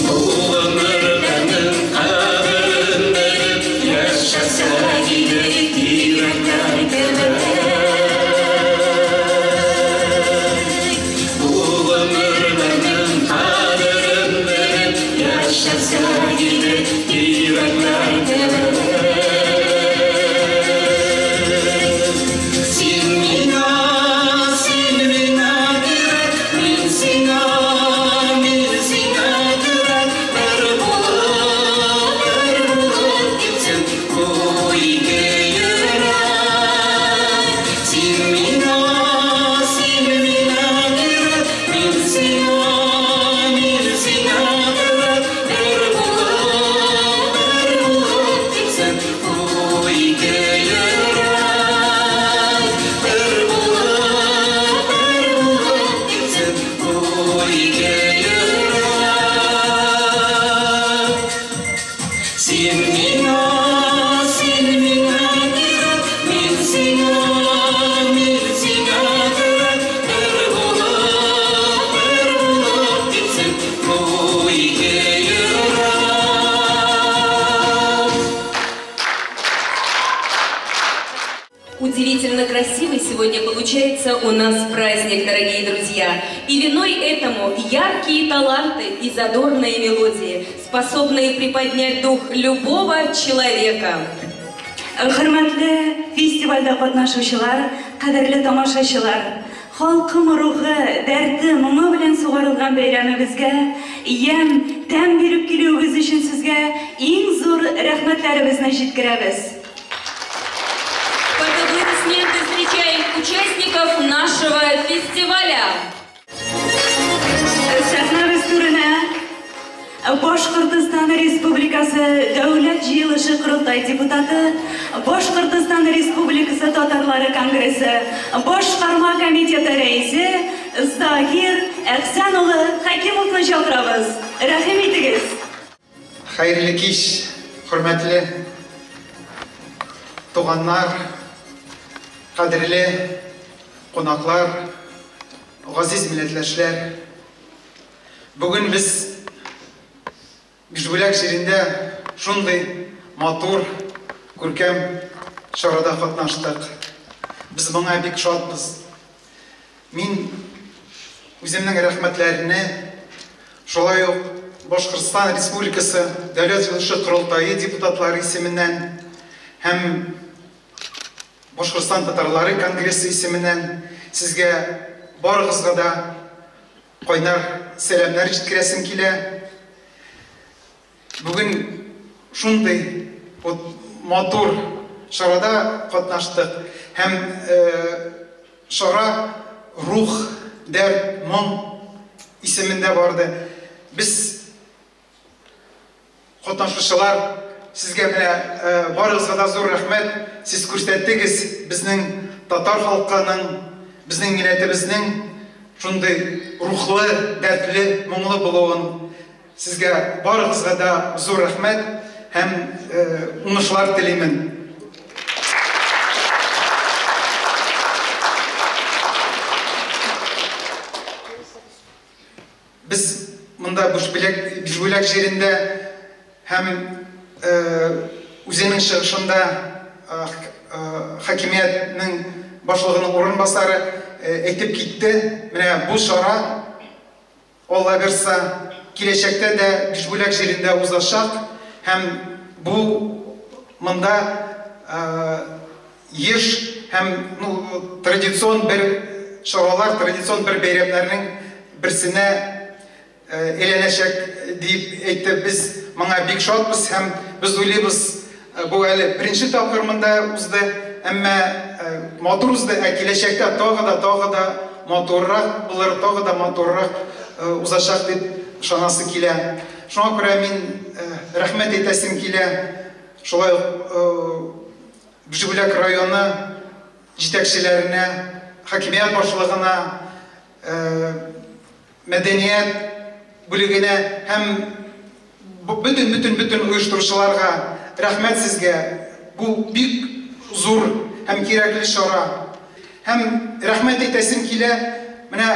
Бу гомерләрнең кадерен белеп яшәсәк иде тирәкләр кебек. Бу гомерләрнең кадерен белеп яшәсәк иде тирәкләр кебек. Син миңа, син миңа кирәк, мин сиңа, мин сиңа кирәк, бер булып китсен бу ике йөрәк. Син миңа, син миңа кирәк, мин сиңа, мин сиңа кирәк, бер булып китсен бу ике йөрәк. Бер булып китсен бу ике йөрәк. Син миңа, син миңа кирәк, мин сиңа, мин сиңа кирәк, бер булып китсен бу ике йөрәк. Удивительно красивый сегодня получается у нас праздник, дорогие друзья. И виной этому яркие таланты и задорные мелодии, способные приподнять дух любого человека. Хөрмәтле фестивальдә катнашучылар, кадерле тамашачылар, халкым рухы, дәрте, моңы белән сугарылган бәйрәмебезгә ямь, тәм биреп килүегез өчен сезгә иң зур рәхмәтләребезне җиткерәбез. Под аплодисменты встречаем участников нашего фестиваля. Сәхнәбез түренә Башкортостан Республикасы Дәүләт җыелышы Корылтай депутаты, Башкортостан Республикасы Татарлары Конгрессы Башкарма комитеты рәисе Заһир Әхсән улы Хәкимовны чакырабыз. Рәхим итегез. Хәерле кич, хөрмәтле туганнар, кадерле кунаклар, газиз милләттәшләр. Бүген без Бишбүләк җирендә шундый матур, күркәм чарада катнаштык. Без моңа бик шатбыз. Мин үземнең рәхмәтләремне шулай ук Башкортстан Республикасы Дәүләт җыелышы Корылтае депутатлары исеменнән һәм Башкортстан татарлары конгрессы исеменнән сезгә барыгызга да кайнар сәламнәр җиткерәсем килә. Бүген шундый вот матур чарада катнаштык һәм чара Рух, дәрт, моң исемендә барды. Без катнашучылар, сезгә менә барыгызга да зур рәхмәт. Сез күрсәттегез безнең татар халкының, безнең милләтебезнең шундый рухлы, дәртле, моңлы булуын. Сезгә барыгызга да зур рәхмәт һәм уңышлар телимен. Без монда Бишбүләк, Бишбүләк җирендә һәм үзенең чыгышында хакимиятнең башлыгының урынбасары әйтеп китте, менә бу чара Алла бирса, киләчәктә дә Бишбүләк җирендә узачак һәм бу монда еш һәм ну, традицион бер чаралар, традицион бер бәйрәмнәрнең берсенә әйләнәчәк дип әйтте. Без моңа бик шатбыз һәм без уйлыйбыз, бу әле беренче тапкыр монда узды, әмма матур узды, ә киләчәктә тагы да, тагы да матуррак булыр, тагы да матуррак узачак дип ышанасы килә. Шуңа күрә мин рәхмәт әйтәсем килә. Шулай ук Бишбүләк районы җитәкчеләренә, хакимият башлыгына, мәдәният бүлегенә һәм бөтен, бөтен, бөтен оештыручыларга рәхмәт сезгә. Бу бик зур һәм кирәкле чара. Һәм рәхмәт әйтәсем килә, менә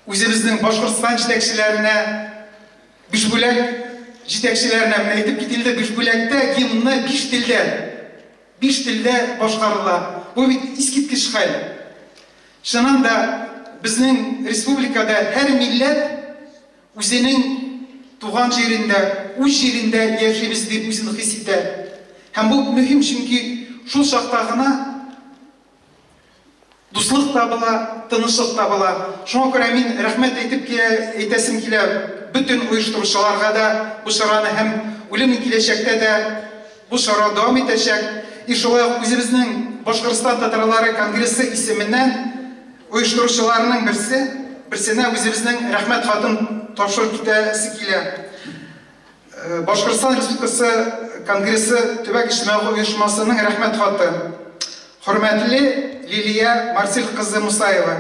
үзебезнең Башкортстан җитәкчеләренә, Бишбүләк җитәкчеләренә менә әйтеп кителде, Бишбүләктә гимнны биш телдә, биш телдә башкарыла. Бу бит искиткеч хәл. Чыннан да, безнең республикада һәр милләт үзенең туган җирендә, үз җирендә яшибез дип үзен хис итә. Һәм бу мөһим, чөнки шул чакта гына дуслык табыла, тынычлык табыла. Шуңа күрә мин рәхмәт әйтеп килә, әйтәсем килә бөтен оештыручыларга да бу чараны һәм уйлыйм, киләчәктә дә бу чара дәвам итәчәк. И шулай ук үзебезнең Башкортстан татарлары конгрессы исеменнән оештыручыларның берсе, берсенә үзебезнең рәхмәт хатын тапшырып китәсе килә. Башкортстан Республикасы Конгрессы төбәк иҗтимагый оешмасының рәхмәт хаты. Хөрмәтле Лилия Марсель кызы Мусаева,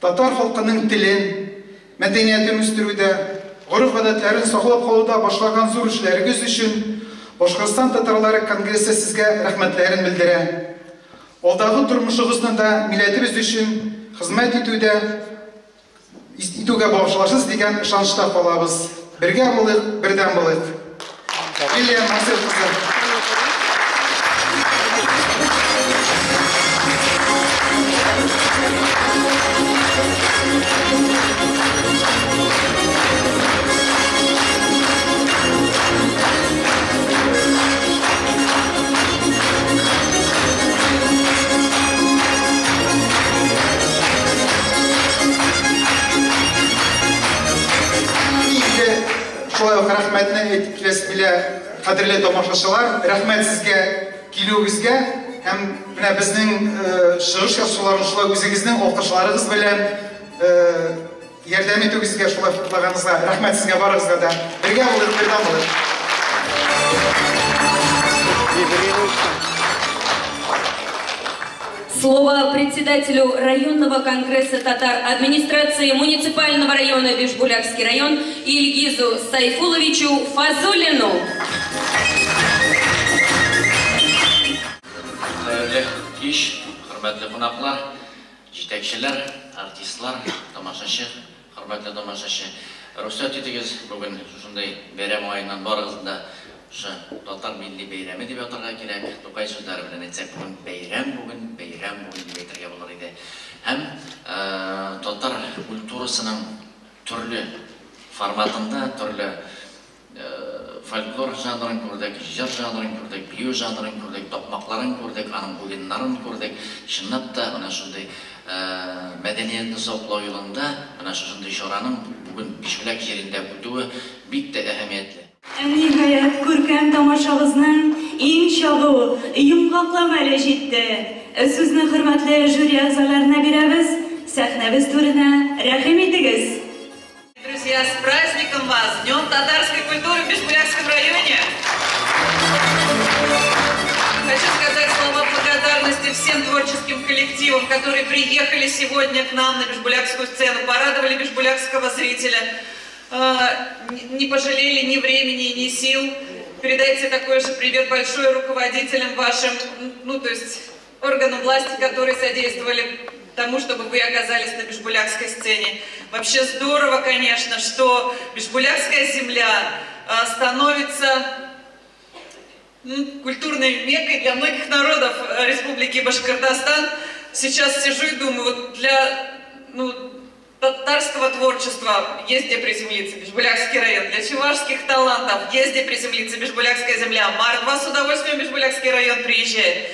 татар халкының телен, мәдәниятен үстерүдә, гореф-гадәтләрен саклап калуда башлаган зур эшләрегез өчен Башкортстан татарлары конгрессы сезгә рәхмәтләрен белдерә. Алдагы тормышыгызны да милләтебез өчен хезмәт итүдә итүгә багышларсыз дигән ышанычта калабыз. Бергә булыйк, бердәм булыйк. Лилия Марсель кызы. Инде шулай ук рәхмәтне әйтеп киләсе килә, кадерле тамашачылар, рәхмәт сезгә килүегезгә һәм менә безнең чыгыш ясауларын шулай үзегезнең алкышларыгыз белән ярдәм итүегезгә, шулай хуплаганыгызга рәхмәт сезгә барыгызга да. Бергә булыйк, бердәм булыйк. Слово председателю районного конгресса татар администрации муниципального района Бишбулякский район Ильгизу Сайфуловичу Фазуллину. Хәерле кич, хөрмәтле кунаклар, җитәкчеләр, артистлар, тамашачы, хөрмәтле тамашачы. Рөхсәт итегез, бүген шушындый бәйрәм уңаеннан барыгызны да шушы татар милли бәйрәме дип атарга кирәк. Тукай сүзләре белән әйтсәк, бүген бәйрәм бүген, бәйрәм бүген дип әйтергә булыр иде. Һәм татар культурасының төрле форматында төрле фольклор жанрын күрдек, җыр жанрын күрдек, бию жанрын күрдек, такмакларын күрдек, аның уеннарын күрдек. Чынлап та менә шундый мәдәниятне саклау юлында менә шушындый чараның бүген Бишбүләк җирендә үтүе бик тә әһәмиятле. Ниһаять, күркәм тамашабызның иң чагу, йомгаклау мәле җитте. Сүзне хөрмәтле жюри әгъзаларына бирәбез. Сәхнәбез түренә рәхим итегез. Друзья, с праздником вас! Днем татарской культуры в Бишбулякском районе! Хочу сказать слова благодарности всем творческим коллективам, которые приехали сегодня к нам на Бишбулякскую сцену, порадовали бишбулякского зрителя, не пожалели ни времени, ни сил. Передайте такой же привет большой руководителям вашим, ну то есть органам власти, которые содействовали тому, чтобы вы оказались на Бишбулякской сцене. Вообще здорово, конечно, что Бишбулякская земля становится культурной меккой для многих народов Республики Башкортостан. Сейчас сижу и думаю, вот для татарского творчества есть где приземлиться, Бишбулякский район, для чувашских талантов есть где приземлиться, Бишбулякская земля. Мордва с удовольствием в Бишбулякский район приезжает.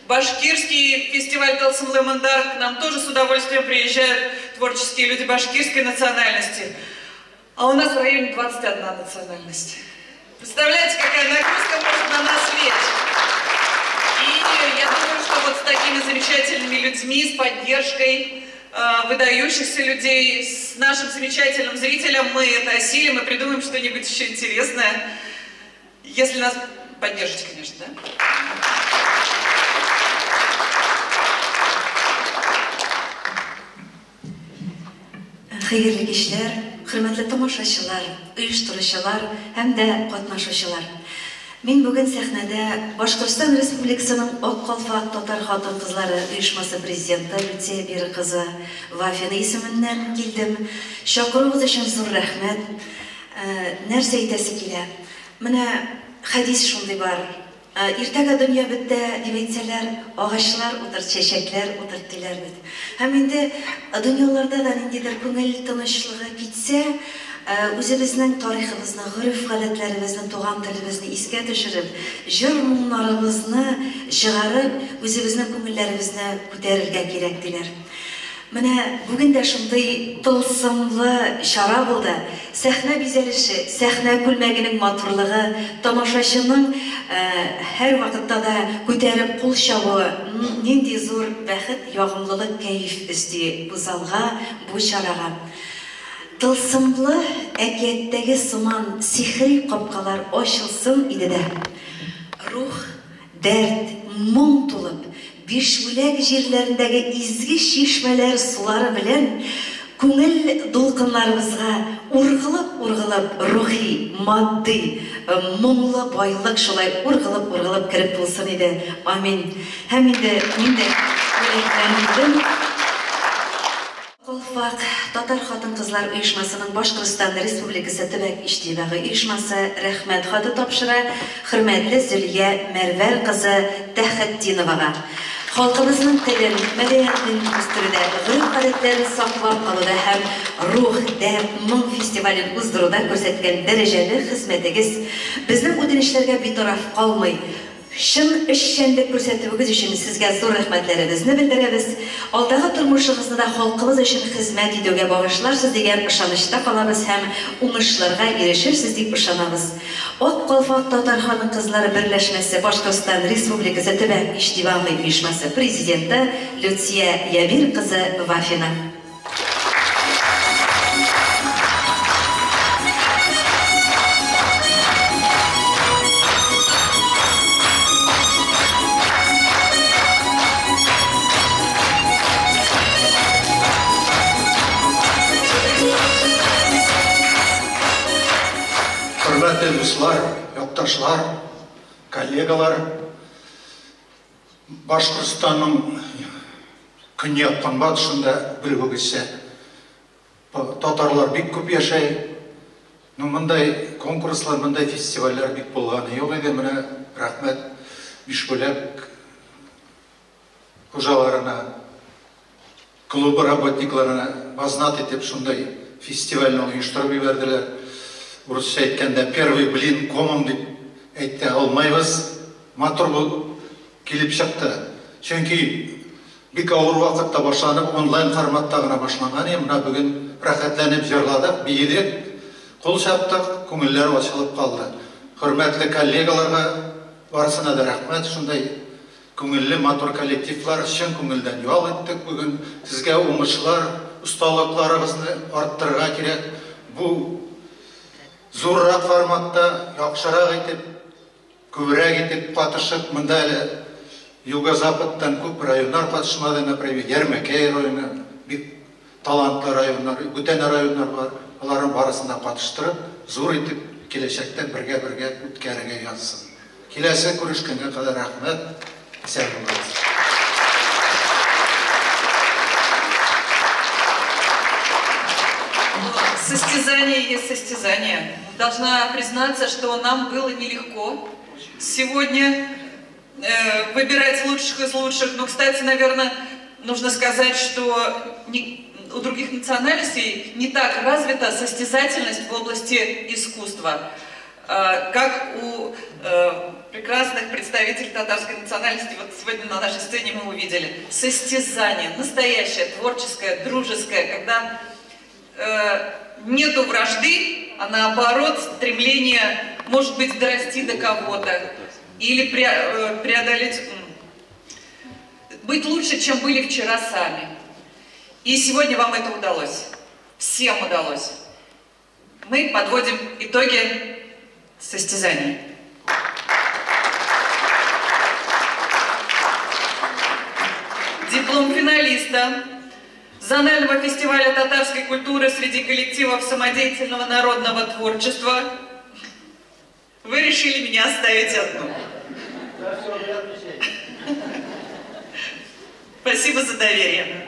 Башкирский фестиваль Тылсымлы Мындар, к нам тоже с удовольствием приезжают творческие люди башкирской национальности. А у нас в районе 21 национальность. Представляете, какая нагрузка может на нас лечь? И я думаю, что вот с такими замечательными людьми, с поддержкой выдающихся людей, с нашим замечательным зрителем мы это осилим и придумаем что-нибудь еще интересное. Если нас поддержите, конечно, да? Хәерле кичләр, хөрмәтле тамашачылар, оештыручылар һәм дә катнашучылар. Мин бүген сәхнәдә Башкортстан Республикасының Ак калфак татар хатын-кызлары оешмасы президенты Люция Бир кызы Вафина исеменнән килдем. Чакыруыгыз өчен зур рәхмәт. Нәрсә әйтәсе килә? Менә хәдис шундый бар. Иртәгә дөнья бетте дип әйтсәләр, агачлар утырт, чәчәкләр утырт диләр бит. Һәм инде дөньяларда да ниндидер күңел тынычлыгы китсә, үзебезнең тарихыбызны, гореф-гадәтләребезне, туган телебезне искә төшереп, җыр-моңнарыбызны чыгарып, үзебезнең күңелләребезне күтәрергә кирәк диләр. Менә бүген дә шундый тылсымлы чара булды. Сәхнә бизәлеше, сәхнә күлмәгенең матурлыгы, тамашачының һәр вакытта да күтәреп кул чабуы нинди зур бәхет, ягымлылык, кәеф өсти бу залга, бу чарага. Тылсымлы әкияттәге сыман сихри капкалар ачылсын иде дә. Рух, дәрт, моң тулып, Бишбүләк җирләрендәге изге чишмәләр сулары белән күңел дулкыннарыбызга ургылып-ургылып рухи, матди, моңлы байлык шулай ургылып-ургылып кереп тулсын иде. Амин. Һәм инде мин дә бүләкләндем. Калфак татар хатын-кызлар оешмасының Башкортстан Республикасы төбәк иҗтимагый оешмасы Рәхмәт хаты тапшыра хөрмәтле Зөлия Мәрвәр кызы Тәхетдиновага. Халкыбызның телен, мәдәниятен үстерүдә, гореф-гадәтләрен саклап калуда һәм Рух, дәрт, моң фестивален уздыруда күрсәткән дәрәҗәле хезмәтегез безнең үтенечләргә битараф калмый, Чын эшчәнлек күрсәтүегез өчен сезгә зур рәхмәтләребезне белдерәбез. Алдагы тормышыгызны да халкыбыз өчен хезмәт итүгә багышларсыз дигән ышанычта калабыз һәм уңышларга ирешерсез дип ышанабыз. Ак калфак татар хатын-кызлары берләшмәсе Башкортстан Республикасы төбәк иҗтимагый оешмасы президенты Люция Ябир кызы Вафина. Хөрмәтле дуслар, якташлар, коллегалар, Башкортстанның көньяк-көнбатышында белүегезчә татарлар бик күп яшәй. Ну, мондай конкурслар, мондай фестивальләр бик булганы юк иде. Менә рәхмәт Бишбүләк хуҗаларына, клубы работникларына базнат итеп шундай фестивальне оештырып җибәрделәр. Урысча әйткәндә, первый блин комом дип әйтә алмайбыз. Матур булып килеп чыкты. Чөнки бик авыр вакытта башланып, онлайн форматта гына башланган иде. Менә бүген рәхәтләнеп җырладык, биедек, кул чаптык, күңелләр ачылып калды. Хөрмәтле коллегаларга барысына да рәхмәт. Шундай күңелле, матур коллективлар, чын күңелдән ял иттек бүген. Сезгә уңышлар, осталыкларыгызны арттырырга кирәк. Бу зуррак форматта, яхшырак итеп, күбрәк итеп катышып, монда әле Юго-Западтан күп районнар катышмады, например, Ярмәкәй районы, бик талантлы районнар, бүтән районнар бар. Аларның барысын да катыштырып, зур итеп киләчәктә бергә-бергә үткәрергә язсын. Киләсе күрешкәнгә кадәр рәхмәт. Исән булыгыз. Состязание есть состязание. Должна признаться, что нам было нелегко сегодня выбирать лучших из лучших. Но, кстати, наверное, нужно сказать, что у других национальностей не так развита состязательность в области искусства, как у прекрасных представителей татарской национальности. Вот сегодня на нашей сцене мы увидели состязание, настоящее, творческое, дружеское, когда нету вражды, а наоборот стремление, может быть, дорасти до кого-то или преодолеть, быть лучше, чем были вчера сами. И сегодня вам это удалось. Всем удалось. Мы подводим итоги состязаний. Диплом финалиста зонального фестиваля татарской культуры среди коллективов самодеятельного народного творчества. Вы решили меня оставить одну. Спасибо за доверие.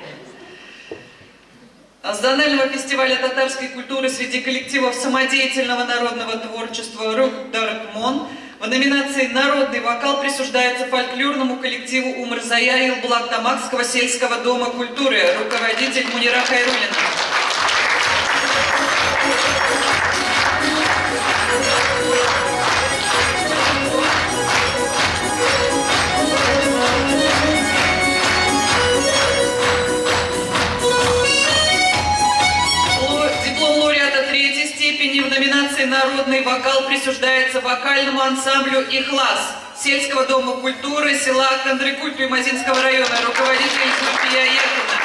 Зонального фестиваля татарской культуры среди коллективов самодеятельного народного творчества «Рух Дартмон» в номинации «Народный вокал» присуждается фольклорному коллективу Умырзая Илбулактамакского сельского дома культуры, руководитель Мунира Хайруллина. В номинации «Народный вокал» присуждается вокальному ансамблю «Ихлас» сельского дома культуры села Кандрыкуль Туймазинского района, руководитель Зульфия Яхина.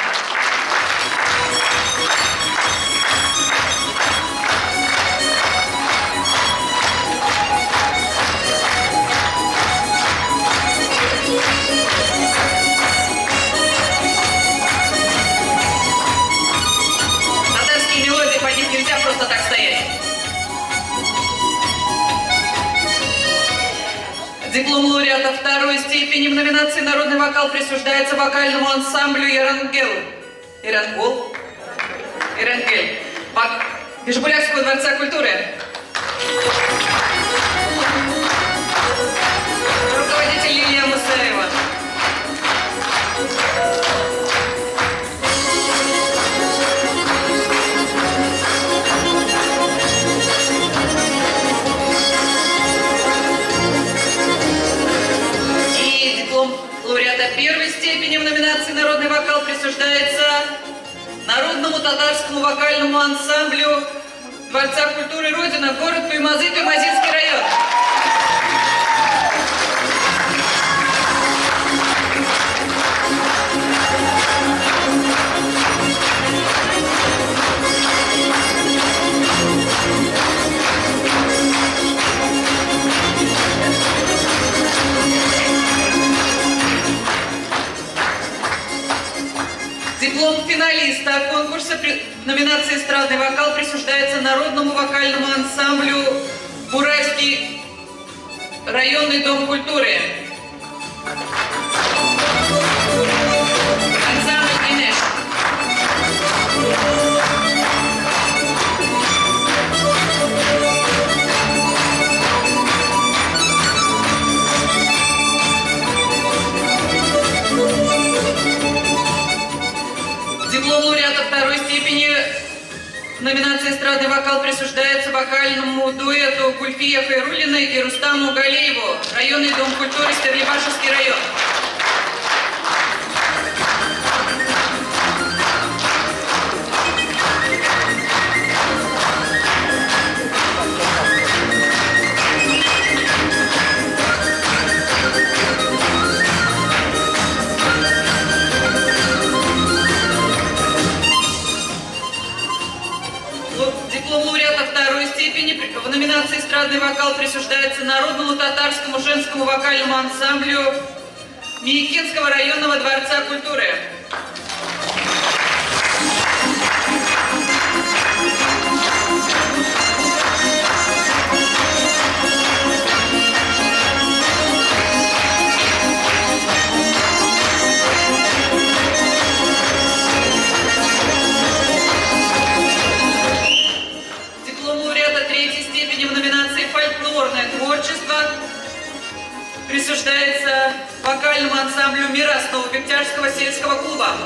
Татарские мелодии, под них нельзя просто так стоять. Диплом лауреата второй степени в номинации «Народный вокал» присуждается вокальному ансамблю «Ярангел». Ирангол? Ирангель. Бижбулякского дворца культуры. Руководитель Лилия Мусаева. Лауреата первой степени в номинации «Народный вокал» присуждается народному татарскому вокальному ансамблю Дворца культуры Родина, город Туймазы, Туймазинский район. Диплом финалиста конкурса в номинации «Эстрадный вокал» присуждается народному вокальному ансамблю «Бурайский районный дом культуры». Ансамбль «Инеш». Диплом лауреата второй степени В номинации «Эстрадный вокал» присуждается вокальному дуэту Гульфия Хайруллиной и Рустаму Галееву, районный дом культуры, Стерлибашевский район. Диплом лауреата второй степени в номинации «Эстрадный вокал» присуждается народному татарскому женскому вокальному ансамблю Миякинского районного дворца культуры. В номинации «Фольклорное творчество» присуждается вокальному ансамблю «Мирас» Новобектярского сельского клуба.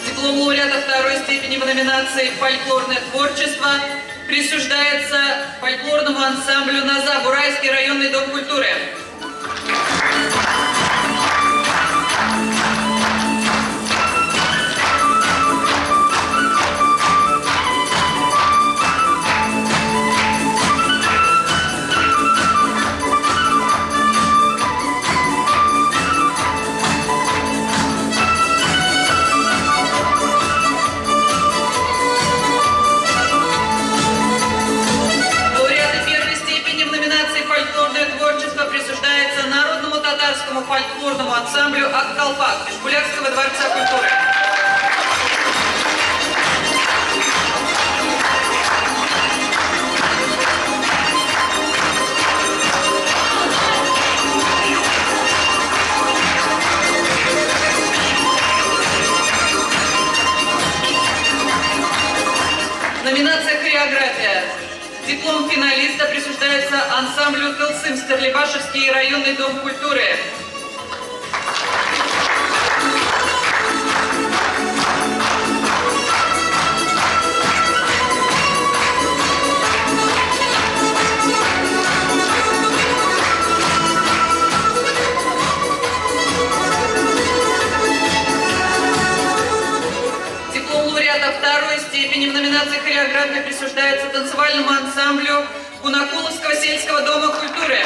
Диплом лауреата второй степени в номинации «Фольклорное творчество» присуждается фольклорному ансамблю «Наза», Бурайский районный дом культуры. Фольклорному ансамблю «Аккалпак» Бишбулякского дворца культуры. Номинация «Хореография». Диплом финалиста присуждается ансамблю «Тылсым» Стерлибашевский районный дом культуры. Второй степени в номинации «Хореография» присуждается танцевальному ансамблю Кунакуловского сельского дома культуры.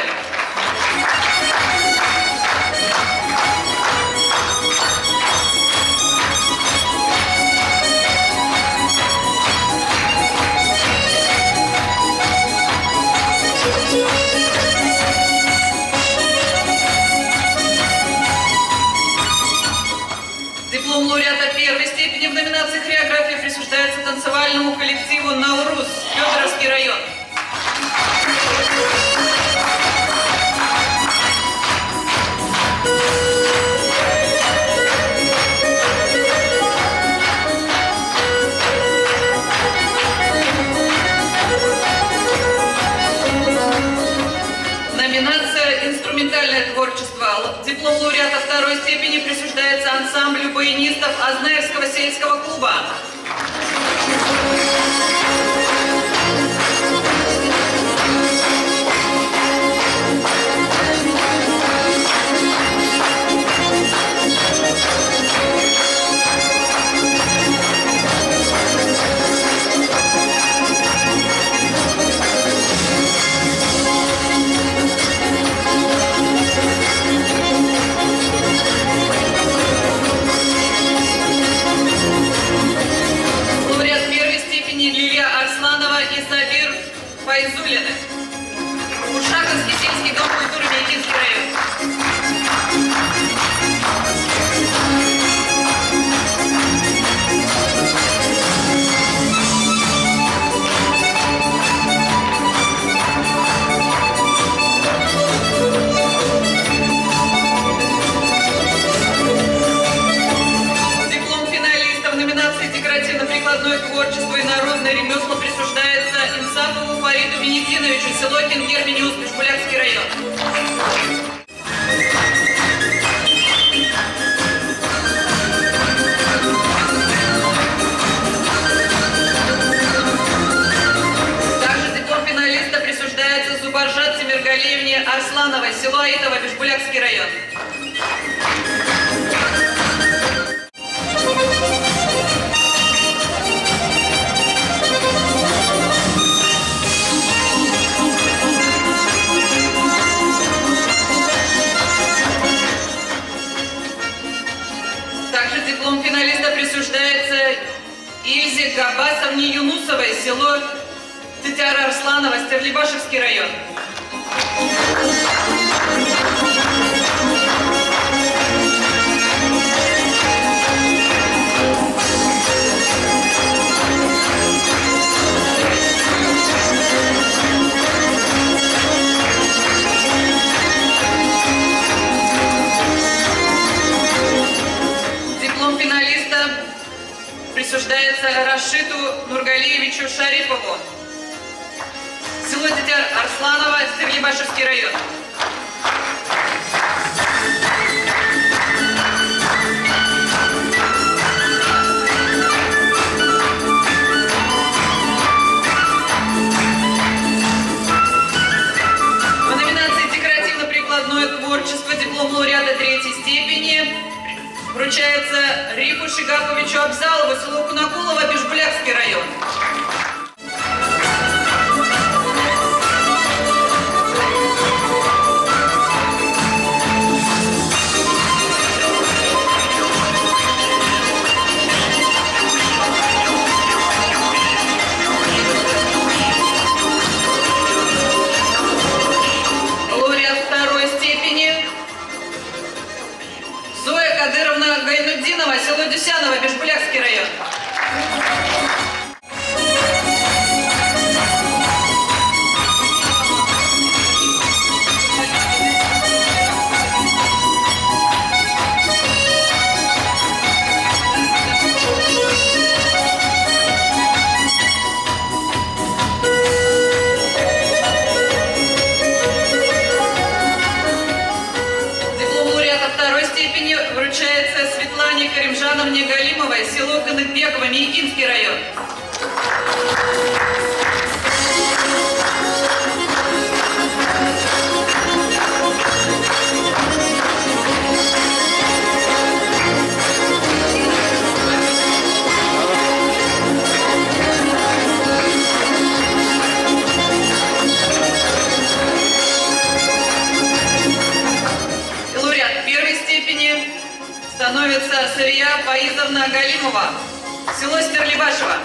Диплом лауреата первой степени в номинации «Хореография» присуждается танцевальному коллективу «Наурус», Федоровский район. Номинация «Инструментальное творчество». Диплом лауреата второй степени присуждается ансамблю баянистов Азнаевского сельского клуба. Файзуллины. Ушаковский сельский дом культуры, Миякинский район. Диплом финалиста в номинации Хусейновичу, село Кенгер-Менюз, Бишбулякский район. Также диплом финалиста присуждается Зубаржат Тимиргалиевне Арслановой, село Аитово, Бишбулякский район. Также диплом финалиста присуждается Ильзе Габасовне Юнусовой, село Тетяра Арсланова, Стерлибашевский район. Диплом финалиста присуждается Рашиду Нургалиевичу Шарипову. Село Тетяр Арсланова, Стерлибашевский район. В номинации «Декоративно-прикладное творчество» диплом лауреата третьей степени вручается Рифу Шигаповичу Абзалову, село Кунакулово, Бишбулякский район. Лауреат второй степени Зоя Кадыровна Гайнутдинова, село Дюсяново, Бишбулякский район. Диплом лауреата второй степени вручается Светлане Каримжановне Галимовой, село Каныкбеково, Мейкинский район. Лауреат первой степени становится Сария Фаизовна Галимова, село Стерлибашево.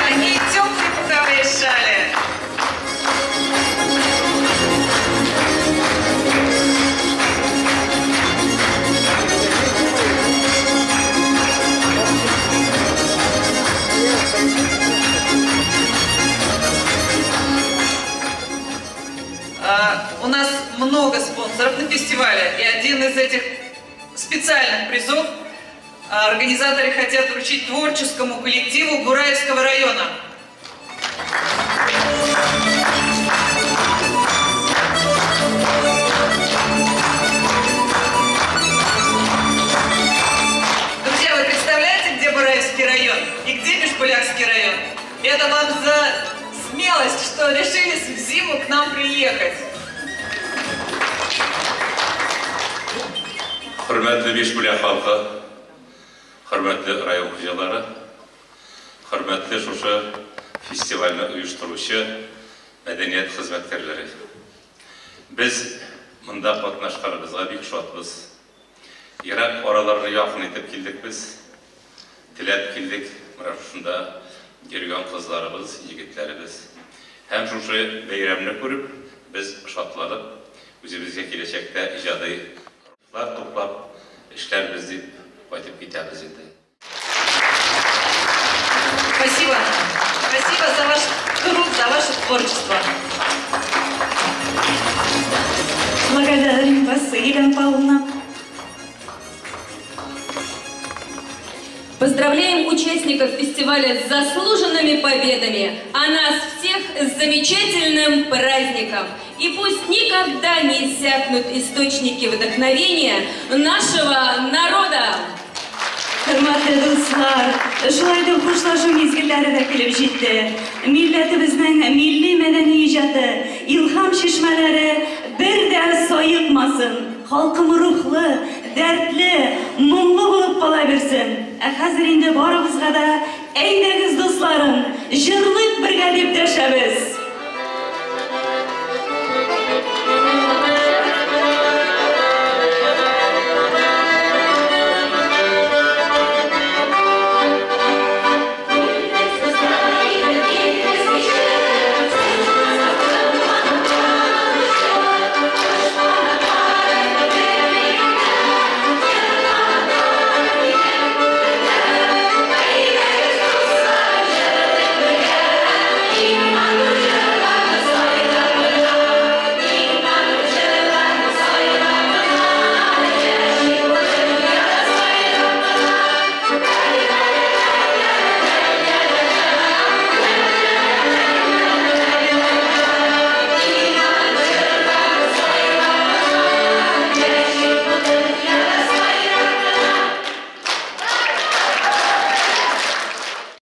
Какие теплые пуховые шали! У нас много спонсоров на фестивале, и один из этих специальных призов организаторы хотят вручить творческому коллективу Бураевского района. Друзья, вы представляете, где Бураевский район и где Бишбулякский район? Это вам за смелость, что решились в зиму к нам приехать. Хөрмәтле Бишбүләк халкы, хөрмәтле район хуҗалары, хөрмәтле шушы фестивальне оештыручы мәдәният хезмәткәрләре. Без монда катнашканыбызга бик шатбыз. Ерак араларны якын итеп килдек без. Теләп килдек. Менә шушында йөргән кызларыбыз, егетләребез. Һәм шушы бәйрәмне күреп, без шатланып, үзебезгә киләчәктә иҗади туплап эшләрбез дип кайтып китәбез инде. Спасибо. Спасибо за ваш труд, за ваше творчество. Благодарим вас, Елена Павловна. Поздравляем. Поздравляем участников фестиваля с заслуженными победами, а нас всех с замечательным праздником. И пусть никогда не иссякнут источники вдохновения нашего народа. Хөрмәтле дуслар, шулай да хушлашу мизгелләре дә килеп җитте. Милләтебезнең милли мәдәни иҗаты, илһам чишмәләре бер дә саекмасын. Халкым рухлы, дәртле, моңлы булып кала бирсен. Ә хәзер инде барыбызга да, әйдәгез, дусларым, җырлыйк бергә дип дәшәбез.